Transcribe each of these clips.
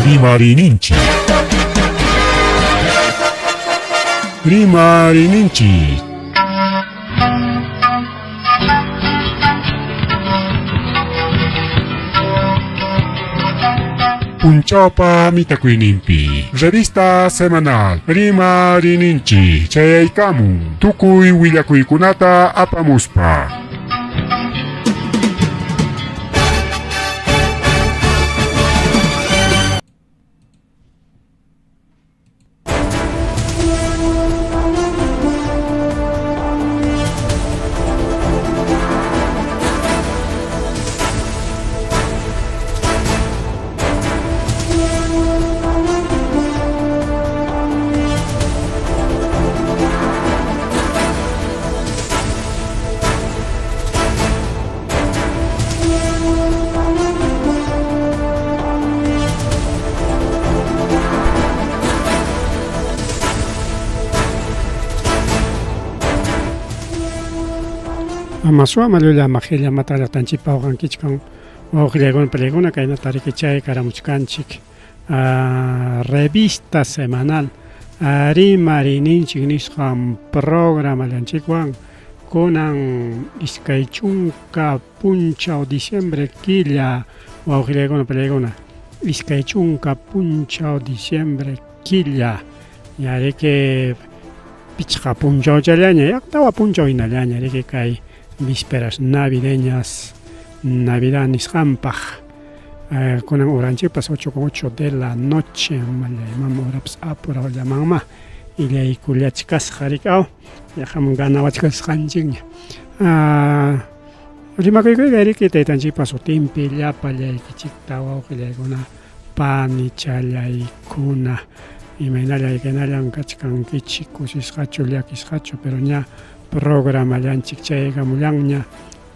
Rimariyninchik. Rimariyninchik. Punchawpa mitakuyninpi revista semanal Rimariyninchik chayaykamun tukuy willakuykunata apamuspa. Ama suama llulla ama qilla mata llaqtanchikpa waqankichkan wawqillaykuna pariykuna kaynata riki chay karamuchkanchik revista semanal rimariyninchik nisqan programallanchikwan kunan 20 punchaw diciembre killa wawqillaykuna pariykuna 20 punchaw diciembre killa ña riki pichqa punchawchallaña ya tawa punchaw hinallaña riki kay vísperas navideñas Navidad nisqanpaq kunan horanchikpas 8:08 de la noche mallayman horapas apurallamanma illaykullachkasqa riki aw yaqam ganawachkasqanchikña rimakuykuyqa riki taytanchikpa sutinpi llapallaykichikta wawqillaykuna panichallaykuna imaynallan kaynallan kachkankichik kusisqachu llakisqachu pero ña programallanchik chaykamullanña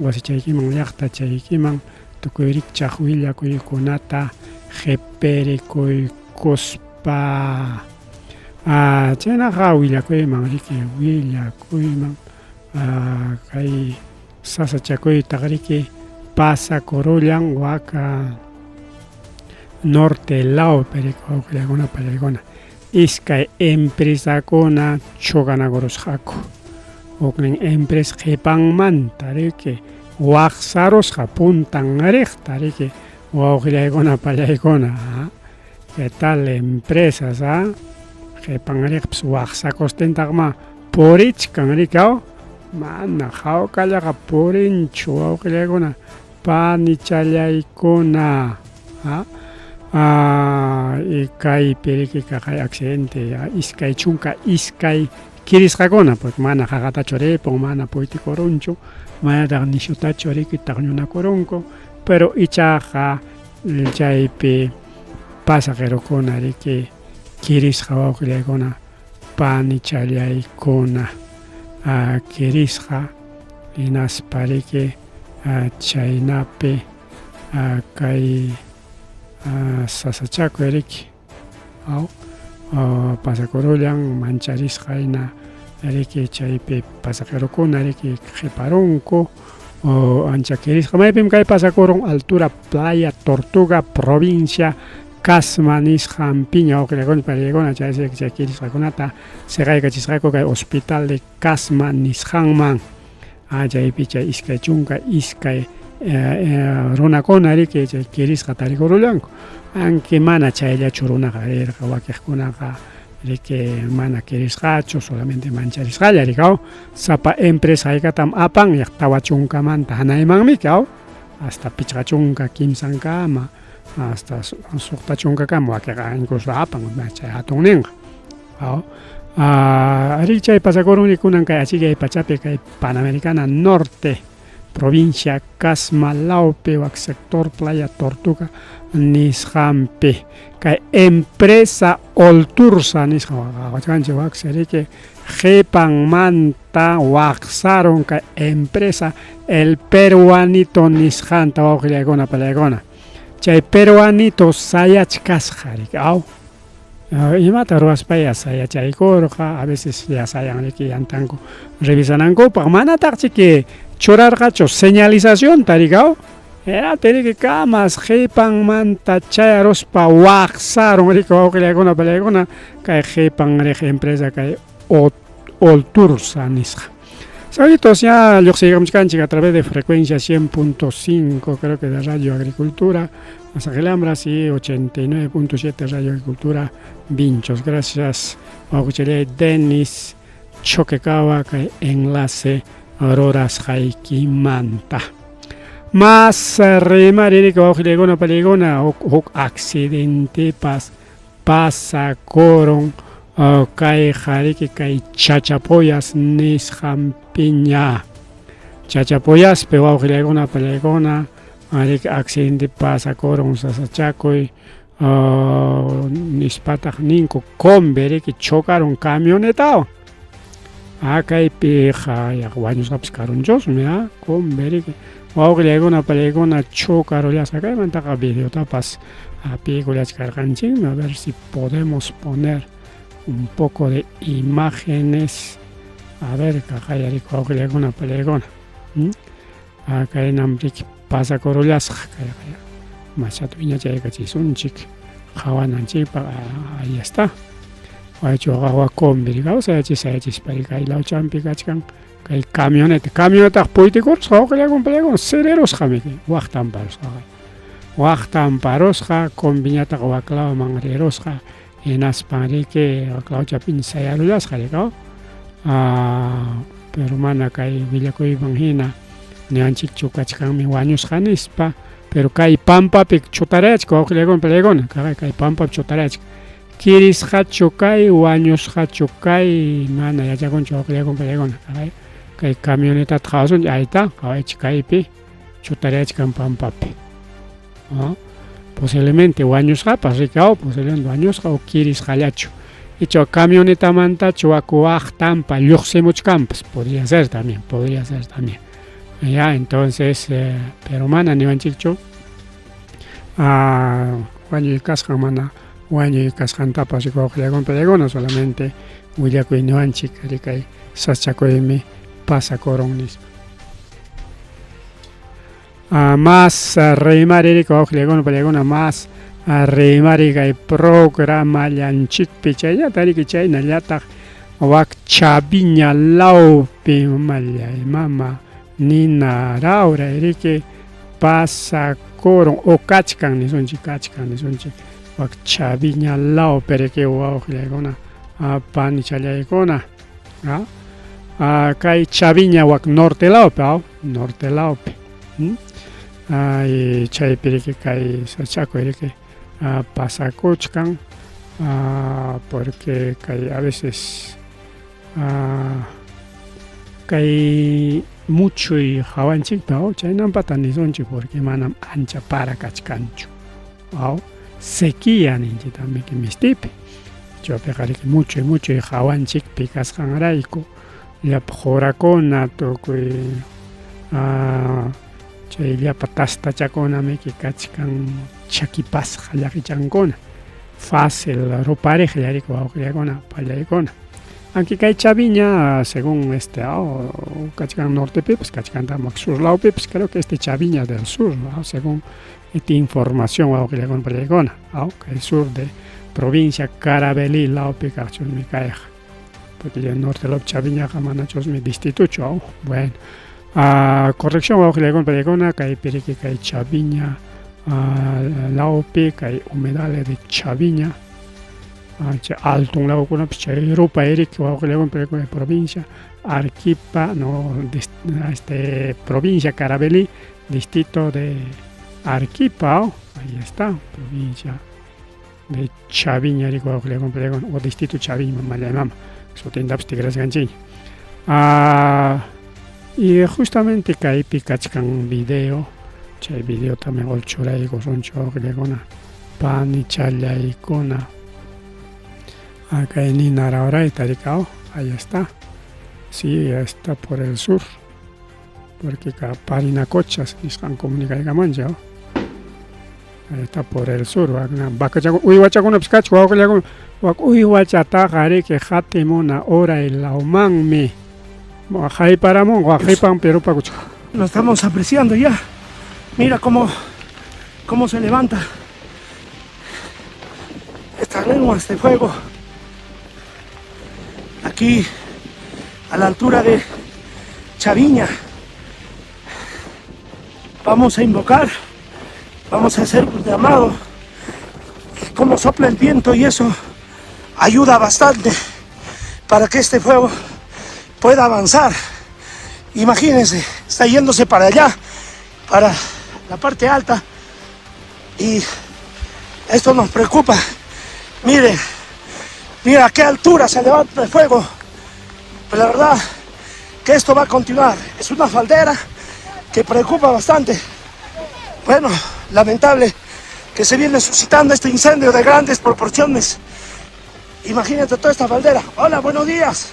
wasichaykiman llaqtachaykiman tukuy rikchaq willakuykunata qhiperikuykuspa chaynaqa willakuyman riki willakuyman kay sasachakuytaq riki pasakurullan waka norte lawpi riki wawqillaykuna pallaykuna iskay empresakuna chocanakurusqaku huknin empresa qhipanmanta riki waqsarusqa puntan riqta riki wawqillaykuna pallaykuna ¿qué tal empresas a qhipan riqpas waqsakustintaqma purichkan riki aw mana hawkallaqa purinchu wawqillaykuna panichallaykuna kaypi riki kaqay accidente 22 kirisqakuna porque mana qaqatachu ripun mana puytikurunchu manataq nishutachu riki taqñunakurunku pero ichaqa chaypi pasaqirukuna riki kirisqa wawqillaykuna panichallaykuna kirisqa hinaspa riki chaynapi kay sasachakuy riki aw pasakurullan mancharisqa hina riki chaypi pasaqirukuna riki qhiparunku ancha kirisqa maypim kay pasakurun altura Playa Tortuga provincia Casma nisqanpiña wawqillaykuna parillaykuna chaysi chay kirisqakunata siqaykachisqaku kay hospital de Casma nisqanman chaypi chay 22 runakuna riki chay kirisqa tarikurullanku aunque mana chayllachu runaqa rirqa wakiqkunaqa riki mana kirisqachu solamente mancharisqalla riki aw sapa empresa haykatam apan yaq 40manta hanaymanmiki aw hasta 53kama hasta 60kama wakiqa incluso apan chay hatunninqa aw ari chay pasakurun kunan kay achikay pachapi kay Panamericana Norte provincia Casma lawpi wak sector Playa Tortuga nisqanpi kay empresa Oltursa nisqan waqachkanchik waksi riki qhipanmanta waqsarun kay empresa El Peruanito nisqanta wawqillaykuna pallaykuna chay Peruanito sayachkasqa riki aw imata ruwaspaya sayachaykurqa a veces ya sayan riki llantanku revisanankupaq manataqchiki churarqachu señalizacionta riki aw Hinaptin riki kamas qipanmanta chayaruspa waqsarun riki wawqillaykuna pallaykuna kay qipan riq empresa kay Oltursa nisqa. Saluditos ya lluqsiykamuchkanchik a través de frecuencia 100.5 creo que de Radio Agricultura Masajelambras y 89.7 Radio Agricultura Vinchos. Gracias wawqichallay Denis Choquecawa kay enlace rurasqaykimanta. Mas rimaririka wawqillaykuna pallaykuna huk accidentepas pasakurun kayqa riki kay Chachapoyas nisqanpiña. Chachapoyaspi wawqillaykuna pallaykuna riki accidente pasakurun sasachakuy nispataq ninku combi riki chocarun camionetawan. Ah, kaypiqa wañusqapas karunchusmi, ah, combi riki wawqillaykuna pallaykuna chocarullasqa kaymantaqa videotapas apiykullachkarqanchikmi, a ver si podemos poner un poco de imágenes, a ver kaqayariku wawqillaykuna pallaykuna. Ah, kaynam riki pasakurullasqa kayqa machatu iñachaykachisunchik qhawananchikpaq, ahí está. Waychu wawa combi riki sayachispa kay lawchampi kachkan kay camioneta, camionetaq puytikurusqa wawqillaykuna pallaykuna sirirusqa miki waqtan parusqa, waqtan parusqa combiñataq waklawman rirusqa hinaspan riki waklawchapiña sayarullasqa riki pero mana kay willakuyman hina niwanchikchu kachkanmi wañusqa nispa, pero kay pampapi chutarayachka wawqillaykuna pallaykuna kay pampapi chutarayachka kirisqachu kay wañusqachu kay mana yachakunchu wawqillaykuna pallaykuna kay camionetata qhawasunchik ahí está qhawaychik kaypi chutarayachkan pampapi. Posiblemente wañusqapas riki posiblemente wañusqa o kirisqallachu icha camionetamantachu waku waqtanpa lluqsimuchkanpas podría ser también, podría ser también. Ya, entonces, pero mana niwanchikchu wañuy kasqan mana wañuy kasqantapas wawqillaykuna pallaykuna solamente willakuy niwanchik kay sasachakuymi pasakurun nispa. Más rimaririka wawqillaykuna pallaykuna más rimari kay programallanchikpi chayllata riki chaynallataq wak Chaviña lawpi mallay mama nina rawray riki pasakurun o kachkan nisunchik kachkan nisunchik wak Chaviña lawpi riki wawqillaykuna panichallaykuna kay Chaviña wak norte lawpi norte lawpi chaypi riki kay sachakuy riki pasakuchkan porque kay a veces kay muchuy hawanchikta chaynanpata nisunchik porque manam ancha para kachkanchu sequía ninchik también mistipi chaypiqa riki muchuy muchuy hawanchikpi kasqanrayku llapa qurakuna tukuy chay llapa tastachakuna miki kachkan chakipasqa llaqichankuna fácil rupariqlla riki wawqillaykuna pallaykuna. Aunque kay Chaviña según este kachkan nortepipas kachkantaq sur lawpipas creo que este Chaviña del sur, ¿no? Según esta información wawqillaykuna pallaykuna kay sur de provincia Caravelí lawpi kaqchusmi kayqa porque ya norte lawpi Chaviñaqa manachusmi distrituchu. Bueno, corrección wawqillaykuna pallaykuna kaypi riki kay Chaviña lawpi kay humedales de Chaviña chay altun lawkunapas chay rupay riki wawqillaykuna pallaykuna provincia Arequipa, no, este provincia Caravelí, distrito de Arequipa, ahí está, provincia de Chaviña riki wawqillaykuna pallaykuna o distrito Chaviña mama sutintapas tikrasqanchikña. Y justamente kaypi kachkan video, chay video también churaykusunchik wawqillaykuna panichallaykuna kay nina rawrayta riki ahí está, sí, está por el sur, porque Parinacochas nisqan comunicaykamanchik ahí está por el sur, vacachakuna uywachakunapas kachkan wawqillaykuna wak uywachataqa riki hatimuna uray lawmanmi hayparamunqa qipanpi rupakuchkan. Lo estamos apreciando ya. Mira cómo, cómo se levanta estas lenguas de fuego aquí a la altura de Chaviña. Vamos a invocar, vamos a hacer un llamado. Como sopla el viento y eso ayuda bastante para que este fuego pueda avanzar. Imagínense, está yéndose para allá, para la parte alta. Y esto nos preocupa. Miren, mira a qué altura se levanta el fuego. Pero la verdad que esto va a continuar. Es una faldera que preocupa bastante. Bueno, lamentable que se viene suscitando este incendio de grandes proporciones. Imagínate toda esta faldera. Hola, buenos días.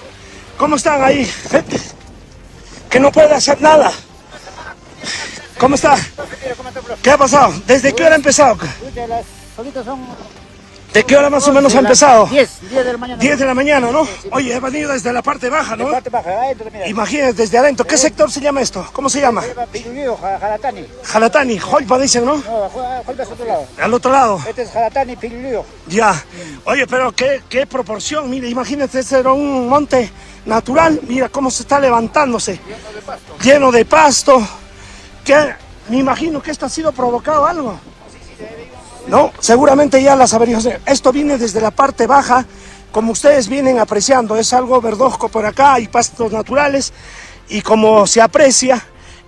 ¿Cómo están ahí, gente? Que no puede hacer nada. ¿Cómo está? ¿Qué ha pasado? ¿Desde qué hora ha empezado? ¿De qué hora más o menos ha empezado? 10, 10 de la mañana. 10 de la mañana, ¿no? Oye, he venido desde la parte baja, ¿no? De parte baja, adentro, mira. Imagínate, desde adentro. ¿Qué sector se llama esto? ¿Cómo se llama? Se llama Pilulío, Jalatani. Jalatani, Jolpa dicen, ¿no? No, Jolpa es otro lado. Al otro lado. Este es Jalatani, Pilulío. Ya. Oye, pero qué, qué proporción, mire, imagínate, este era un monte natural, mira cómo se está levantándose. Lleno de pasto. Lleno de pasto. Que me imagino que esto ha sido provocado algo. No, seguramente ya las averiguaciones. Esto viene desde la parte baja, como ustedes vienen apreciando, es algo verdosco por acá, hay pastos naturales y como se aprecia,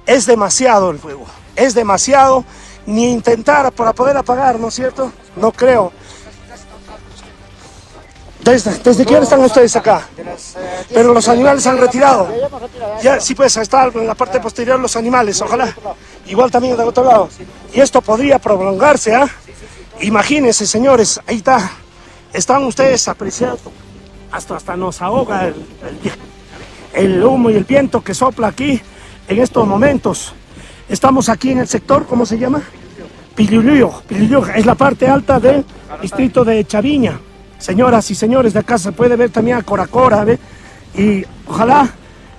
es demasiado el fuego, es demasiado, ni intentar para poder apagar, ¿no es cierto? No creo. ¿Desde, desde qué hora están ustedes acá? De las, eh, 10 Pero los animales han retirado. Ya hemos retirado. Ya, sí, pues está en la parte posterior los animales, ojalá. Igual también del otro lado. Y esto podría prolongarse, ¿ah? Imagínense, señores, ahí está. Están ustedes apreciando. Hasta, hasta nos ahoga el, el- el humo y el viento que sopla aquí en estos momentos. Estamos aquí en el sector, ¿cómo se llama? Pilulío. Pilulío es la parte alta del distrito de Chaviña. Señoras y señores, de acá se puede ver también a Coracora, ¿ve? Y ojalá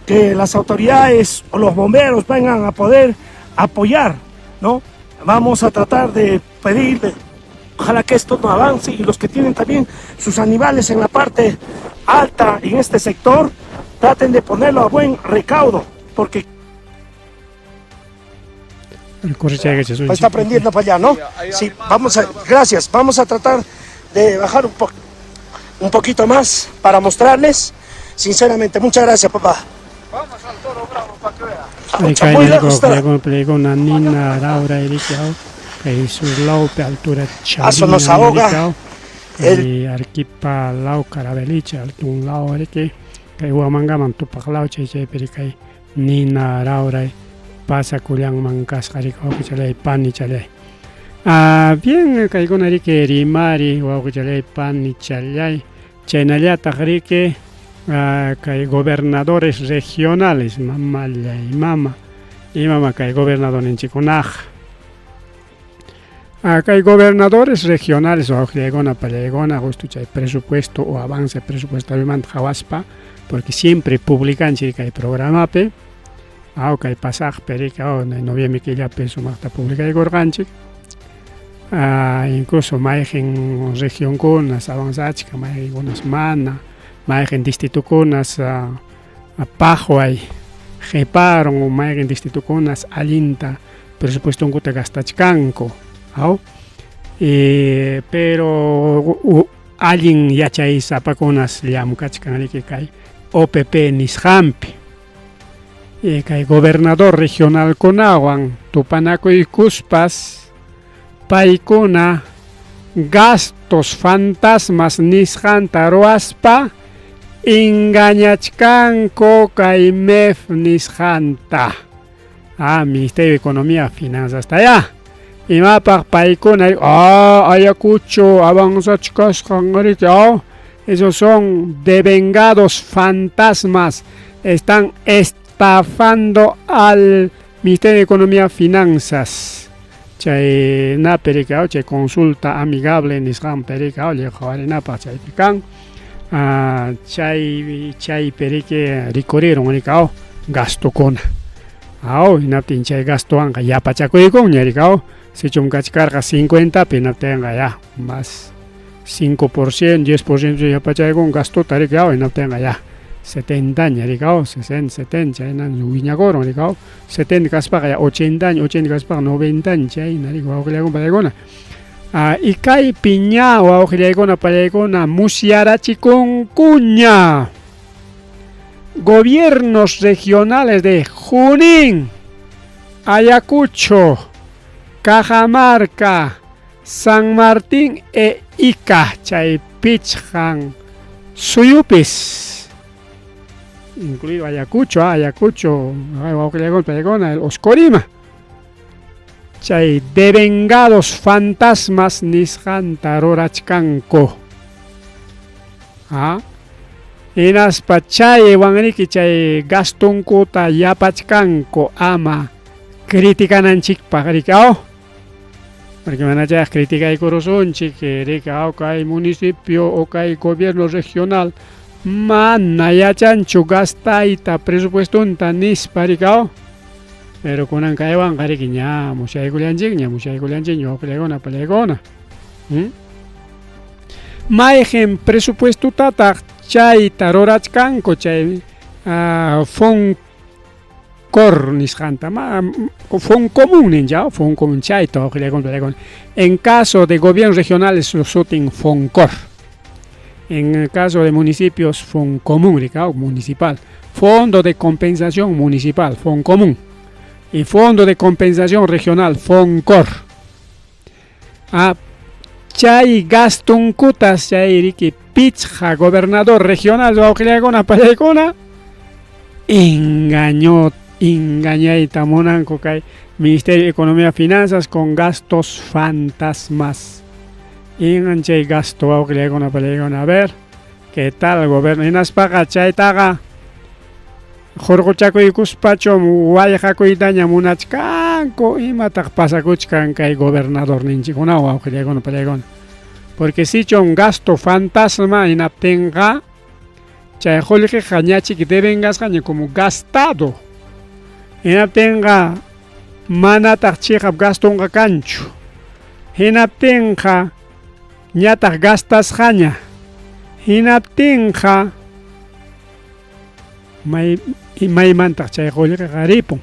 que las autoridades o los bomberos vengan a poder apoyar, ¿no? Vamos a tratar de pedir, ojalá que esto no avance y los que tienen también sus animales en la parte alta en este sector, traten de ponerlo a buen recaudo, porque está prendiendo para allá, ¿no? Sí, vamos a, gracias, vamos a tratar de bajar un, po- un poquito más para mostrarles. Sinceramente, muchas gracias, papá. Pucha, muy lejos está. Pliegona nina rawray riki aw kay sur lawpi altura Aso nos Chavina ahoga riki aw el- kay Arequipa law Caraveliche altun law riki kay Huamangaman tupaq law chay chaypi riki kay nina rawray pasakullanman kasqa riki wawqichalay panichalay. Ah, bien kaykuna riki rimari wawqichalay panichalay chaynallataq riki ah, kay gobernadores regionales mamallay mama imama kay gobernadorninchikkunaqa. Ah, kay gobernadores regionales wawqillaykuna pallaykuna justo chay presupuesto o avance presupuestariomanta qhawaspa porque siempre publicanchik kay programapi aw kay pasaqpi riki aw noviembre killapi sumaqta publicaykurqanchik. Ah, incluso mayqin regionkunas avanzachkan mayqinkunas mana mayqin distritukunas ah, paqway qhiparun o mayqin distritukunas allinta presupuestonkuta gastachkanku aw y pero allin yachaysapakunas llamkachkan riki kay OPP nisqanpi. Y kay gobernador regionalkunawan tupanakuykuspas paykuna gastos fantasmas nisqanta ruwaspa engañachkanku kay MEF nisqanta. Ah, Ministerio de Economía, Finanzas ya. Imapaq paykuna ah, Ayacucho avanzachkasqan riki ah, esos son devengados fantasmas, están estafando al Ministerio de Economía, Finanzas. Chay napi riki chay consulta amigable nisqanpi riki qhawarinapaq chaypi kan. Ah, chay chaypi riki rikurirun riki gastokuna. Aw, hinaptin chay gastowanqa yapachakuykunña riki, aw. Sichum kachkarqa 50pi, hinaptinqa ya, más 5%, 10% yapachaykun gastota riki, aw, hinaptinqa ya, 70ña riki, aw, 60, 70 chaynan wiñakurun riki, aw. 70 kaspaqa ya 80ña, 80 kaspaqa 90ña chayna riki wawqillaykuna pallaykuna. Ah, y kaypi ña wawqillaykuna pallaykuna musyarachikunkuña. Gobiernos regionales de Junín, Ayacucho, Cajamarca, San Martín e Ica chay pichqan suyupis. Incluido Ayacucho, ah, Ayacucho, wawqillaykuna el Oscorima. Chay devengados fantasmas nisqanta rurachkanku. Ah, hinaspa chaywanriki chay gastonkuta yapachkanku ama criticananchikpaq riki aw. Porque mana chayqa criticaykurusunchik riki aw kay municipio o kay gobierno regional mana yachanchu gastayta presupuestonta nispa riki aw. Pero kunan kaywanqa riki ña musyaykullanchikña musyaykullanchikña wawqillaykuna pallaykuna. ¿Mm? Mayqin presupuestotataq chayta rurachkanku chay Foncor nisqanta ma Foncomún nincha Foncomún chayta wawqillaykuna pallaykuna. En caso de gobiernos regionales sutin Foncor. En el caso de municipios Foncomún, rika, municipal. Fondo de Compensación Municipal, Foncomún. Y Fondo de Compensación Regional, Foncor. Ah, chay gastunkutas chay riki pichqa gobernador regional wawqillaykuna pallaykuna engañó engañayta munanku kay Ministerio de Economía y Finanzas con gastos fantasmas. Ingan chay gasto wawqillaykuna pallaykuna a ver qué tal gobierno hinaspaqa chaytaqa hurquchakuykuspachum wayqakuytaña munachkanku imataq pasakuchkan kay gobernadorninchikkunawan wawqillaykuna pallaykuna porque sichum gasto fantasma hinaptinqa chay qullqiqa ñachik devengasqaña como gastado hinaptinqa manataq chiqap gastonqa kanchu hinaptinqa ñataq gastasqaña hinaptinqa may maymantaq chay qullqiqa ripun.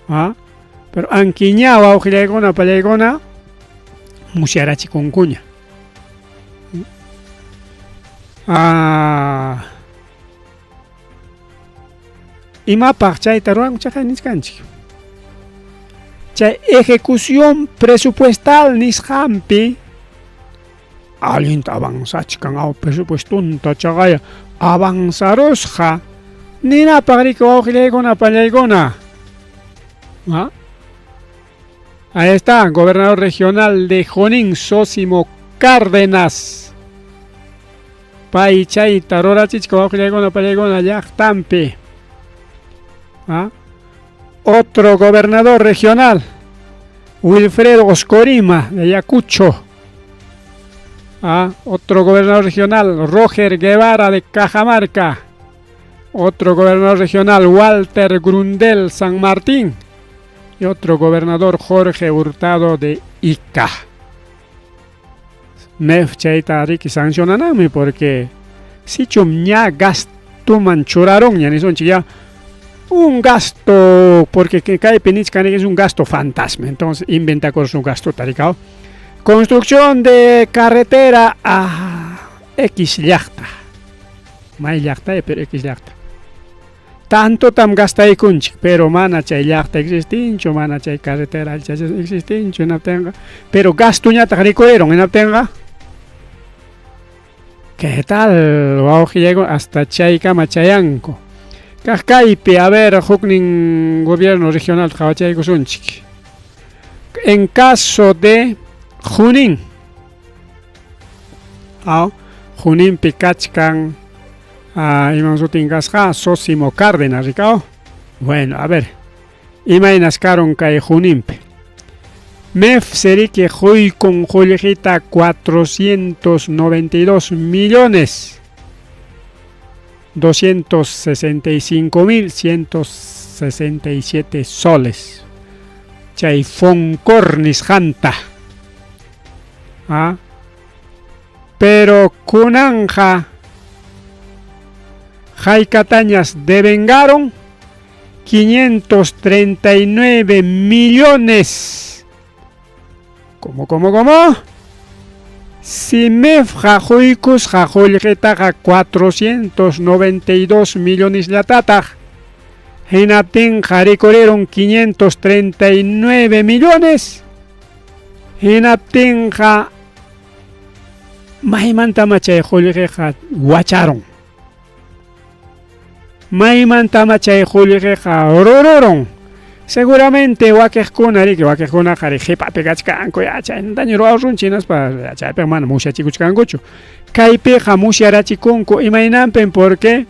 Ah, pero ankiña wawqillaykuna pallaykuna musyarachikunkuña. Ah, imapaq chayta ruwanku chaqay nichkanchik. Chay ejecución presupuestal nisqanpi allinta avanzachkan aw presupuestonta chaqaya avanzarusqa ninapaq riki wawqillaykuna pallaykuna. ¿Ah? Ahí está, gobernador regional de Junín, Sósimo Cárdenas. Pay chayta rurachichka wawqillaykuna pallaykuna llaqtanpi. ¿Ah? Otro gobernador regional, Wilfredo Oscorima, de Ayacucho. ¿Ah? Otro gobernador regional, Roger Guevara, de Cajamarca. Otro gobernador regional, Walter Grundel, San Martín. Y otro gobernador, Jorge Hurtado, de Ica. MEF chayta riki sancionananmi porque sichum ña gastuman churarun ña nisunchik ya un gasto porque kaypi nichkan es un gasto fantasma entonces inventakurus un gasto rikao construcción de carretera a X llaqta may llaqta pero X llaqta tantotam gastaykunchik pero mana chay llaqta existinchu mana chay carretera existinchu hinaptinqa pero gastuñataq rikurirun hinaptinqa ¿Qué tal? Wawqillaykuna hasta chaykama chayanku. Kaq kaypi, a ver, huknin gobierno regional qhawachaykusunchik. En caso de Junín. Aw, Juninpi kachkan iman sutin kasqa Sósimo Cárdenas, rikaw. Bueno, a ver, imaynas karun kay Juninpi. MEF seriki quykun qullqita 492 millones 265 mil 767 soles. Chay Foncor nisqanta. Ah, pero kunanja haykatañas devengaron 539 millones. ¿Cómo, cómo, cómo? Si MEFqa quykusqa qullqitaqa 492 millones llatataq. Hinaptinqa rikurirun 539 millones. Hinaptinqa maymantama chay qullqiqa wacharun. Maymantama chay qullqiqa rururun. Seguramente wakiqkuna riki wakiqkunaqa ri qhipapi kachkanku yachaynintaña ruwarunchik hinaspa chaypiqa mana musyachikuchkankuchu. Kaypiqa musyarachikunku imaynanpim porque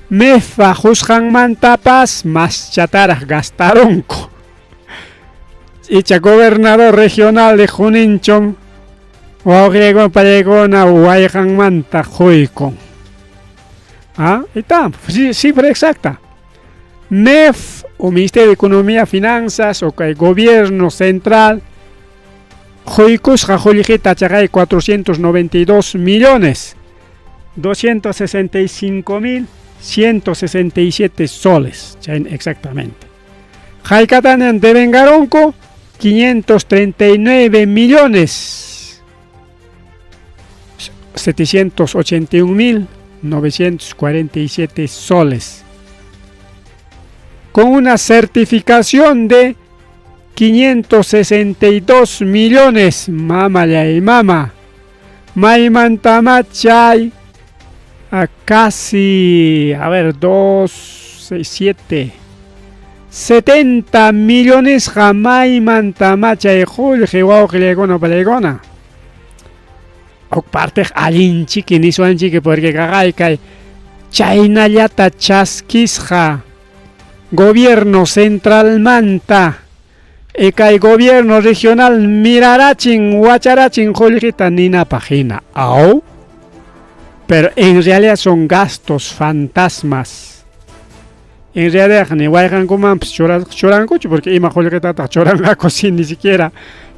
MEFpa qusqanmantapas maschataraq gastarunku. Icha gobernador regional de Juninchum wawqiykuna pallaykuna wayqanmanta quykun. Ah, está, cifra exacta. MEF o Ministerio de Economía, Finanzas o kay Gobierno Central quykusqa qullqita chaqay 492 millones 265 mil 167 soles, chay exactamente. Haykatañan devengaronku 539 millones 781 mil 947 soles. Con una certificación de 562 millones, mama y mama. Maymantama chay a casi, a ver, 2, 6, 7, 70 millones jamaymantama chay qullqi wawqillaykuna palaykuna. Huk partiq allinchiki niswanchiki porque kaqay chaynallata chaskisqa gobierno centralmanta y kay gobierno regional mirarachin wacharachin qullqita ninapaq hina aw pero en realidad son gastos fantasmas. En realidad ni wayqankumanpas churankuchu porque ima qullqitataq churanqaku si ni siquiera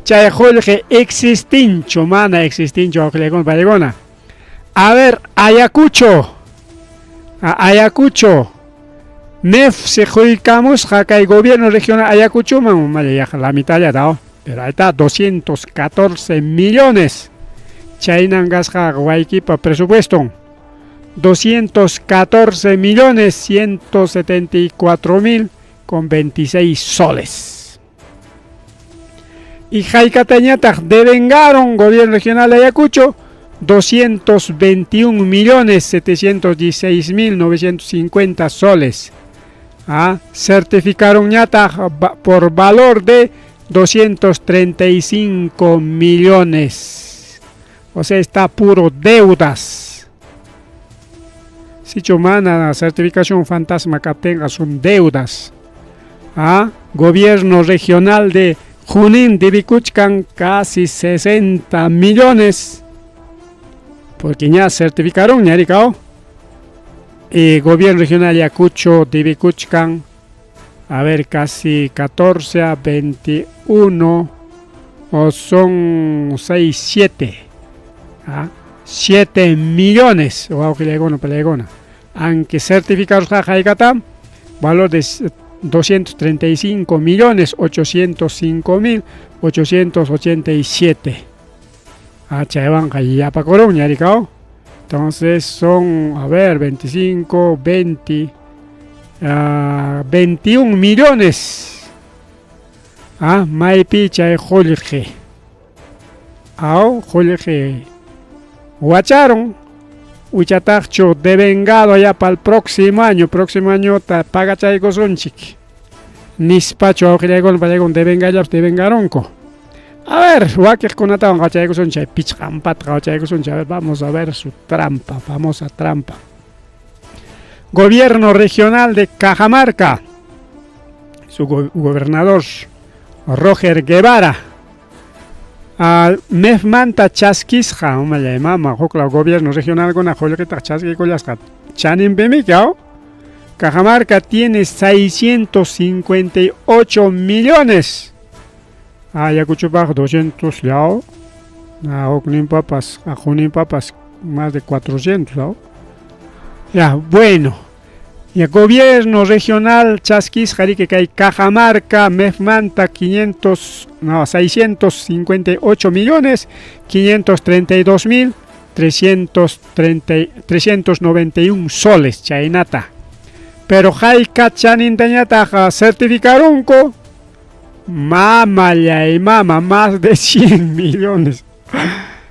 chay qullqi existinchu mana existinchu wawqillaykuna paykuna. A ver, Ayacucho. Ayacucho. MEF se quykamusqa kay gobierno regional Ayacuchoman maya la mitad ya dao. Pero ahí está 214 millones. Chaynan gasqa Huayquipa presupuesto. 214 millones 174 mil con 26 soles. Y haykatañataq devengaron gobierno regional de Ayacucho 221 millones 716 mil 950 soles. Ah, certificaron ñataq por valor de 235 millones. O sea, está puro deudas. Si mana certificación fantasma kaptinqa son deudas. Ah, gobierno regional de Junín debikuchkan casi 60 millones. Porque ya certificaron, ñaricao. Y gobierno regional Ayacucho debikuchkan, a ver, casi 14 a 21, o son 6, 7. ¿Ah? 7 millones, o Aunque certificados valor de 235 millones 805 mil 887. Ah, chaywanqa yapakurun ñaricao. Entonces son, a ver, 25, 20, 21 millones. Ah, maypi chay qullqi. Aw, qullqi wacharon. Wichataqchu devengado ya para el próximo año, próximo año ta pagachaykusunchik. Nispachu awqillaykuna pallaykuna devengallapas devengaronku. A ver, wakiqkunatawan qawachaykusunchik, pichqanpata qawachaykusunchik. A ver, vamos a ver su trampa, famosa trampa. Gobierno regional de Cajamarca, su gobernador Roger Guevara. MEFmanta chaskisqa, umallay mama, huklaw gobierno regional kuna qullqitaq chaskikullasqa chaninpimi aw. Cajamarca tiene 658 millones. Ayacuchopaq 200 llaw. Hukninpapas, Juninpapas más de 400 llaw. Ya, bueno. Ya, gobierno regional chaskisqa riki kay Cajamarca MEFmanta 500, no, 658 millones 532 mil 391 soles chaynata. Pero hayka chanintañataq certificarunku mamallay mama más de 100 millones.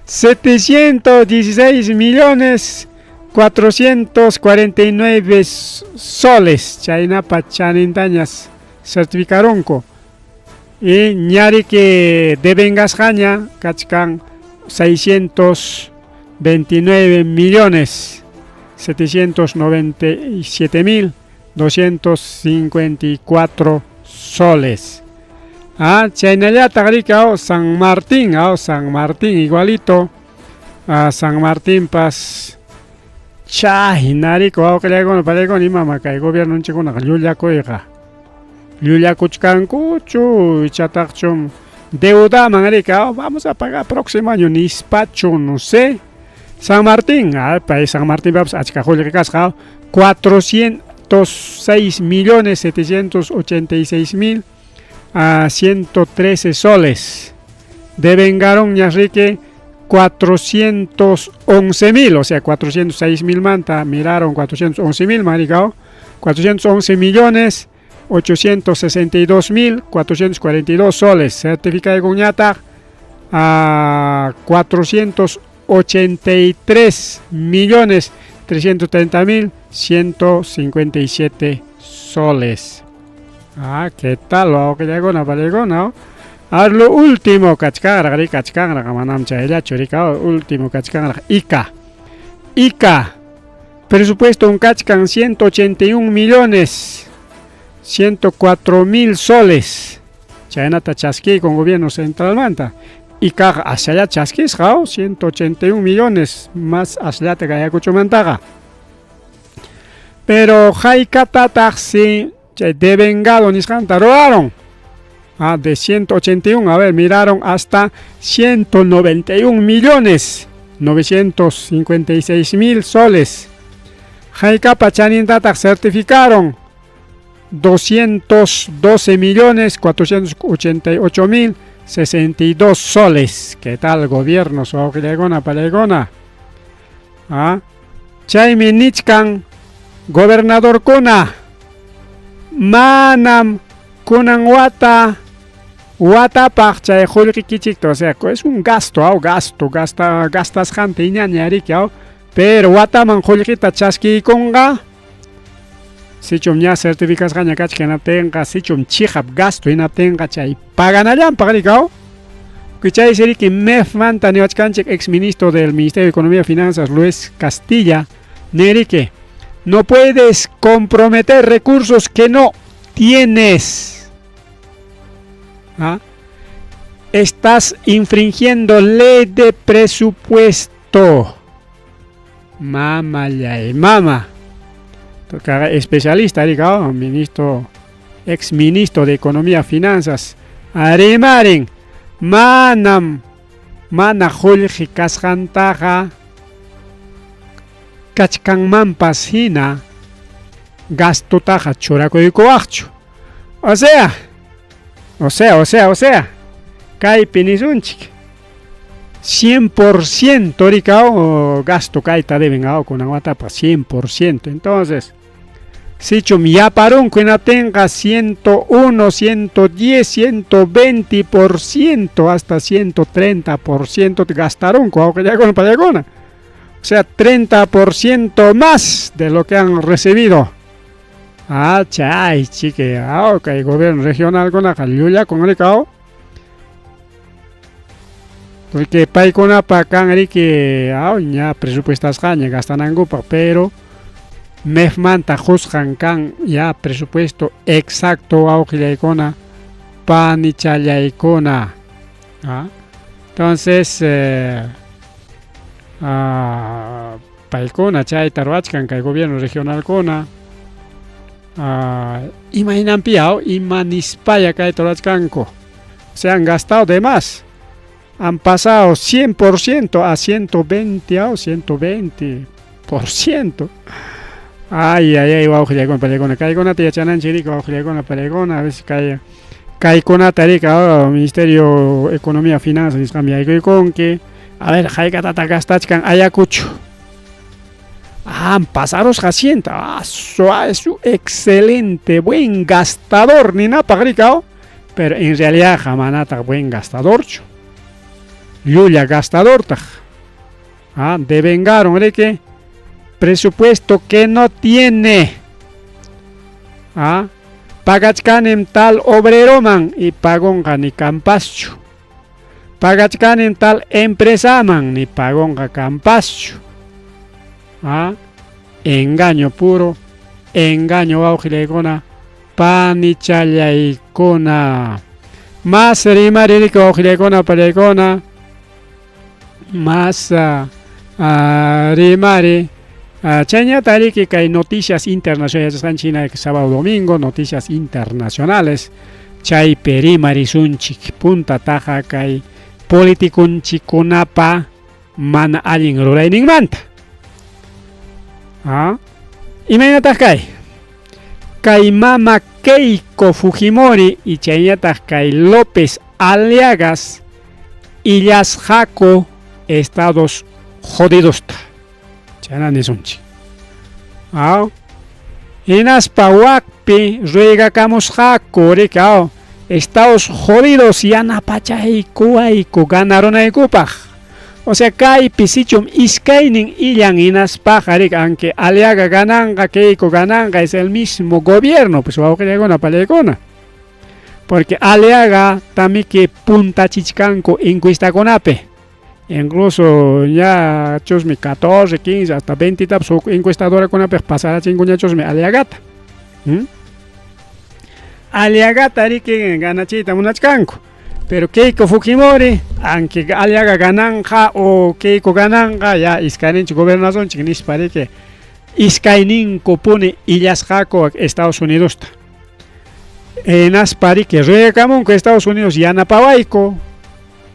716 millones 449 soles chaynapa chanintañas certificarunku. Y ñariki devengasqaña kachkan 629 millones 797 mil 254 soles. Ah, chaynallataq riki San Martín, San Martín igualito. A San Martín pas chaynariko wawqillaykuna panaykuna imama kay gobiernonchikkunaqa llullakuyqa. Llullakuchkankuchu ichataqchum deudaman riki vamos a pagar próximo año nispachu no sé. San Martín, pay San Martín papas achka qullqi kasqa 406 millones 786 mil a 113 soles. Devengaron riki 411 mil, o sea 406 mil manta, miraron 411 mil, maricao, 411 millones 862 mil 442 soles. Certificado de cuñata a 483 millones 330 mil 157 soles. Ah, ¿qué tal? Que llegó no? A lo último, kachkanraq, kachkanraq, manam chayllachu, último kachkanraq, Ica. Ica. Presupuesto un kachkan 181 millones 104 mil soles. Chaynata chaski con gobierno central manta. Ica hacia allá chaskisqa 181 millones más hacia allá Ayacuchomantaqa. Pero haykatataq si devengado nisqanta ruwaron. Ah, de 181, a ver, miraron hasta 191 millones 956 mil soles. Haykapa chanintataq certificaron 212 millones 488 mil 62 soles. ¿Qué tal gobierno? Suawqillaykuna panaykuna. Ah, chaymi nichkan gobernadorkuna manam kunan wata watapaq chay qullqikichikta, o sea, es un gasto, gasto, gasta, gastasqanta iñaña riki, pero wataman qullqita chaskiykunqa sichum ña certificasqaña kachkan hinaptinqa sichum chiqap gasto hinaptinqa chay paganallanpaq riki, Chay riki MEF manta niwachkanchik ex ministro del Ministerio de Economía y Finanzas Luis Castilla niriki no puedes comprometer recursos que no tienes. ¿Ah? Estás infringiendo ley de presupuesto. Mama y mama. Especialista, digo, ministro, ex ministro de Economía y Finanzas. Arimarin, manam, mana qullqi kasqantaqa kachkanmanpas hina gastotaqa churakuykuwaqchu. O sea, kaypi nisunchik 100% rikao gasto kayta deben kunan watapaq 100%. Entonces, sichum yaparunku hinaptinqa 101, 110, 120% hasta 130% gastarunku wawqillaykuna panaykuna. O sea, 30% más de lo que han recibido. Ah, chay, chique, ah, ok, gobierno regional kunaqa llullakun rikao. Porque paykunapa kan riki, ah, ña presupuestasqaña gastanankupaq, pero MEFmanta qusqan kan ya presupuesto exacto wawqillaykuna panichallaykuna. ¿Ah? Entonces, paykuna chayta ruwachkan kay gobierno regionalkuna. Imaynanpiya ima nispaya kayta rurachkanku. Se han gastado de más. Han pasado 100% a 120 o 120%. Ay, ay, ay, wawqillaykuna, pariykuna. Kaykunata yachananchik riki, wawqillaykuna, pariykuna. A veces kay kaykunata riki, Ministerio Economía Finanzas nisqanmi yaykuykunki. A ver, haykatataq gastachkan Ayacucho. Ah, pasarusqa ciento. Ah, es un excelente, buen gastador, ninapaq riki, Pero en realidad manataq buen gastadorchu. Llulla gastadortaq. Ah, devengaron riki presupuesto que no tiene. Ah, pagachkanim tal obreroman y pagonqa ni kanpaschu. Pagachkanim tal empresaman ni pagonqa kanpaschu. Ah, engaño puro, engaño wawqillaykuna, panichallaykuna. Más rimaririki wawqillaykuna, panillaykuna, más rimari. Chayñata riki kay noticias internacionales yachasqanchik hina sábado domingo, noticias internacionales. Chaypi rimarisunchik puntataqa kay politikunchikkunapa mana allin rurayninmanta. Imaynataq kay? Kay mama Keiko Fujimori y chayñataq kay López Aliagas illasqaku Estados jodidosta. Chayna nisunchik. Hinaspa wakpi ruegakamusqaku riki, Estados jodidos yanapachaykuwayku ganarunaykupaq. O sea, kaypi sichum iskaynin illan hinaspaqa riki, aunque Aliaga gananqa, Keiko gananqa, es el mismo gobierno, pues wawqillaykuna, panillaykuna. Porque Aliaga tamiki puntachichkanku encuestakunapi. Incluso ya chusmi 14, 15, hasta 20 tapas huk encuestadorakunapiq pasarachinkuñachusmi Aliagata. Aliagata riki ganachiyta munachkanku. Pero Keiko Fujimori, aunque Aliaga gananqa o Keiko gananqa, ya iskayninchik gobernasunchik nispa riki iskayninkupuni illasqaku Estados Unidosta. Hinaspa riki ruegakamunku Estados Unidos yanapawayku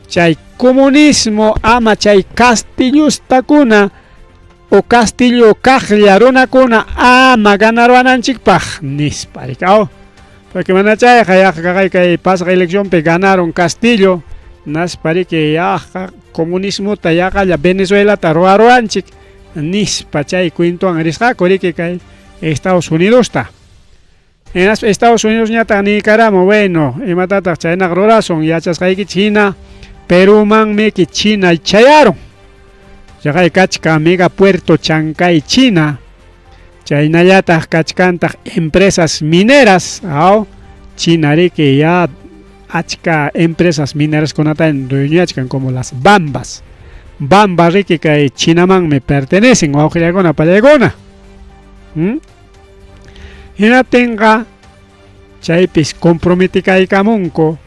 chay comunismo ama chay castillustakuna o castillo kaqlla runakuna ama ganaruwananchikpaq nispa riki. Porque mana chayqa yaqa kay pasaq eleccionpi ganaron Castillo, naspa riki yaqa comunismota yaqalla Venezuelata ruwaruwanchik nispa chay cuentowan risqaku riki kay Estados Unidosta. Hinaspa Estados Unidos ñataq niykaramun, bueno, imatataq chaynaqa rurasun, yachasqaykichik hina Perumanmi China chayarun. Chaqay kachkan megapuerto Chancay China. Chaynallataq kachkantaq empresas mineras, China riki ya achka empresas mineras kunata dueñachkan como las Bambas. Bamba riki kay Chinamanmi pertenecen wawqillaykuna, panillaykuna. Hinaptinqa chaypis comprometikaykamunku,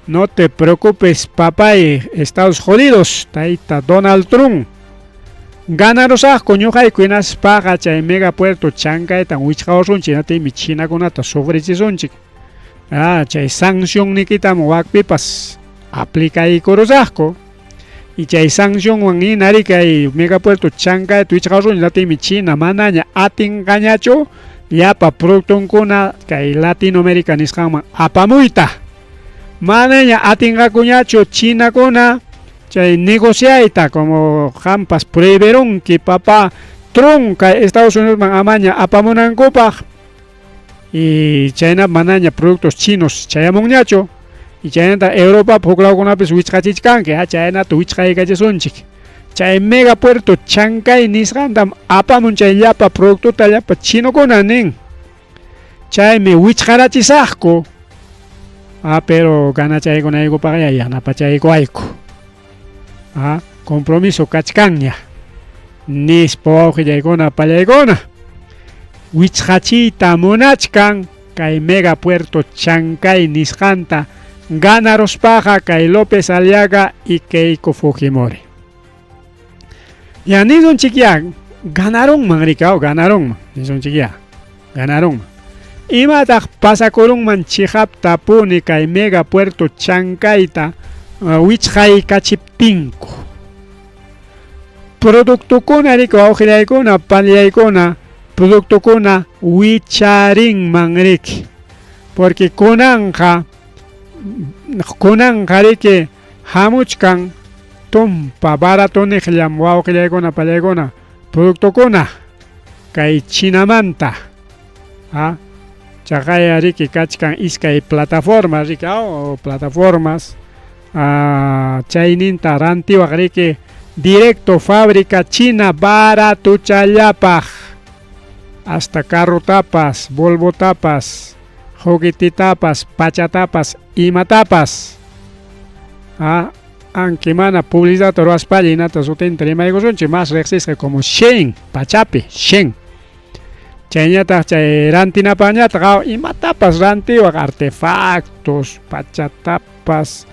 no te preocupes papay, Estados jodidos, tayta Donald Trump. Ganarusaqku ñuqayku hinaspaqa chay megapuerto Chancaytan wichqawasunchik, hinaptinmi chinakunata sufrichisunchik. Chay sancionnikitam wakpipas aplicaykurusaqku. Y chay sancionwan hina riki kay megapuerto Chancayta wichqawasunchik, hinaptinmi China manaña atinqañachu llapa productonkuna kay Latinoamérica nisqanman apamuyta. Manaña atinqakuñachu chinakuna chay negociayta como qampas prohibirunki papá Trump kay Estados Unidosman amaña apamunankupaq y chayna manaña productos chinos chayamunñachu y chaynata Europa huk lawkunapis wichqachichkanki, chaynata wichqaykachisunchik. Chay megapuerto Chancay nisqantam apamun chay llapa productota llapa chinokuna nin. Chaymi wichqarachisaqku. Pero ganachaykunaykupaq ya yanapachaykuwayku. Compromiso kachkanña. Nispa wawqillaykuna, pallaykuna. Wichqachiyta munachkan kay megapuerto Chancay nisqanta ganaruspaqa kay López Aliaga y Keiko Fujimori. Ya nisunchik ya ganarunman riki, ganarunman, nisunchik ya ganarunman. Imataq pasakurunman chiqaptapuni kay mega puerto Chancayta wichqaykachiptinku? Productokuna riki wawqillaykuna, panillaykuna, productokuna wicharinman riki. Porque kunanqa kunanqa riki hamuchkan tumpa baratoniqllam wawqillaykuna, pallaykuna, productokuna kay Chinamanta. Ha? Chaqaya riki kachkan iskay plataforma riki, aw, plataformas chayninta rantiwaq riki directo fábrica China baratuchallapaq hasta carrotapas, Volvotapas, juguetitapas, pachatapas, imatapas. Aunque mana publicidad ruwaspalla hinata sutinta rimaykusunchik, más riqsisqa como Shein, pachapi, Shein. Chayñataq chay rantinapaqñataq imatapas rantiwaq artefactos, pachatapas,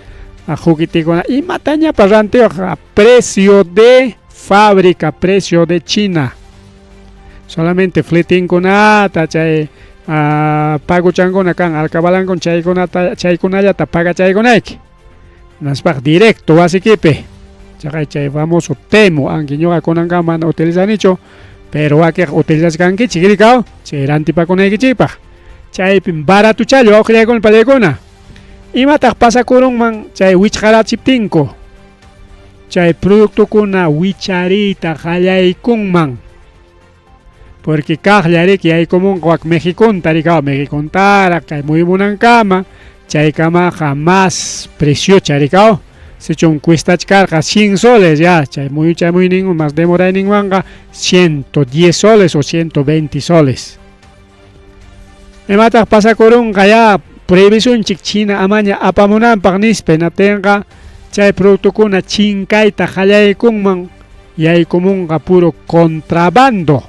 juguetikuna, imatañapas rantiwaq a precio de fábrica, precio de China. Solamente fletinkunata chay paguchankuna kan alcabalankuna chaykunata chaykunallata pagachaykunayki. Naspaq directo wasikipi. Chaqay chay famoso Temu, aunque ñuqa kunankama mana utilizanichu, pero wakiq utilizachkankichik rikaw, chay rantipakunaykichikpaq. Chaypim baratuchallo wawqillaykuna pallaykuna. Imataq pasakurunman chay wichqarachiptinku? Chay productokuna wichariyta qallaykunman. Porque kaqlla riki yaykumunqa wak Mexiconta rikaw, Mexicontaraq kay muyumunankama, chaykamaqa más preciocha rikaw. Sichum cuestachkarqa 100 soles ya, chay muyuchamuyninwan más demorayninwanqa 110 soles o 120 soles. Imataq pasakurunqa ya prohibisunchik China amaña apamunanpaq nispa, hinaptinqa chay productokuna chinkayta qallaykunman, yaykumunqa puro contrabando.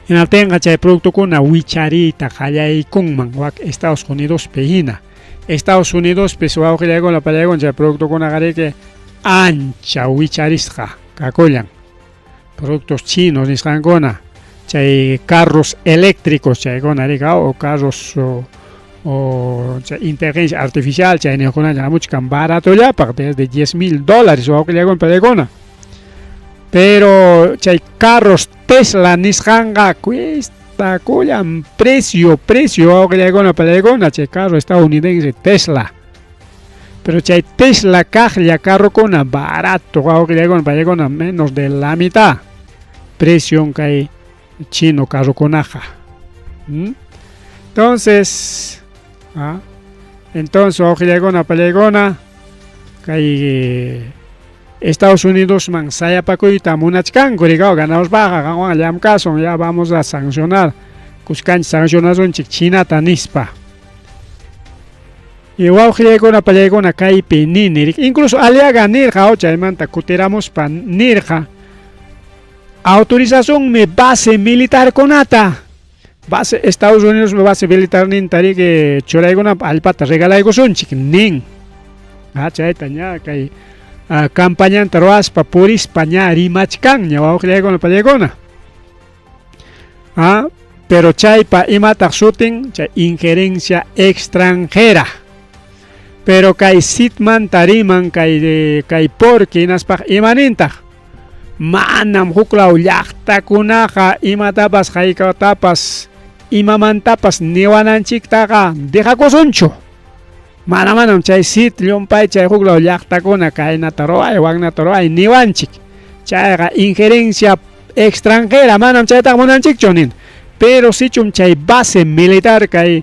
Hinaptinqa chay productokuna wichariyta qallaykunman wak Estados Unidospi hina. Estados Unidospi wawqillaykuna pallaykuna chay productokunaqa riki ancha wicharisqa kakullan. Productos chinos nisqankuna, chay carros eléctricos chaykuna riki o carros o chay inteligencia artificial chay niqkuna hamuchkan baratollapaq desde $10,000 wawqillaykuna pallaykuna. Pero chay carros Tesla nisqanqa cuesta kullan precio, precio wawqillaykuna pallaykuna chay carro estadounidense Tesla. Pero chay Tesla kaqlla carrokuna barato wawqillaykuna pallaykuna menos de la mitad precio kay chino carrokunaqa. Entonces, entonces wawqillaykuna pallaykuna kay Estados Unidos man sayapakuyta munachkanku rikaw ganadospaqa qanwan llamkasun ya vamos a sancionar kuskanchik sancionasunchik Chinata nispa. Y wawqillaykuna pallaykuna kaypi nini incluso Aliaga nirqa chaymanta kutiramuspa nirqa autorizasunmi base militarkunata base Estados Unidos base militarninta riki churaykunapaq allpata regalaykusunchik nin. Chayta ña kay campañanta ruwaspa purispa ña rimachkanña wawqillaykuna pallaykuna. Pero chaypa imataq sutin chay injerencia extranjera. Pero kay sitmanta riman kay kay porque hinaspaq imanintaq manam huklaw llaqtakunaqa imatapas haykatapas imamantapas niwananchiktaqa dejakusunchu. Mana manam chay sit llumpay chay huklaw llaqtakuna kaynata ruway waknata ruway niwanchik. Chayqa injerencia extranjera manam chaytaqa munanchikchu nin. Pero sichum chay base militar kay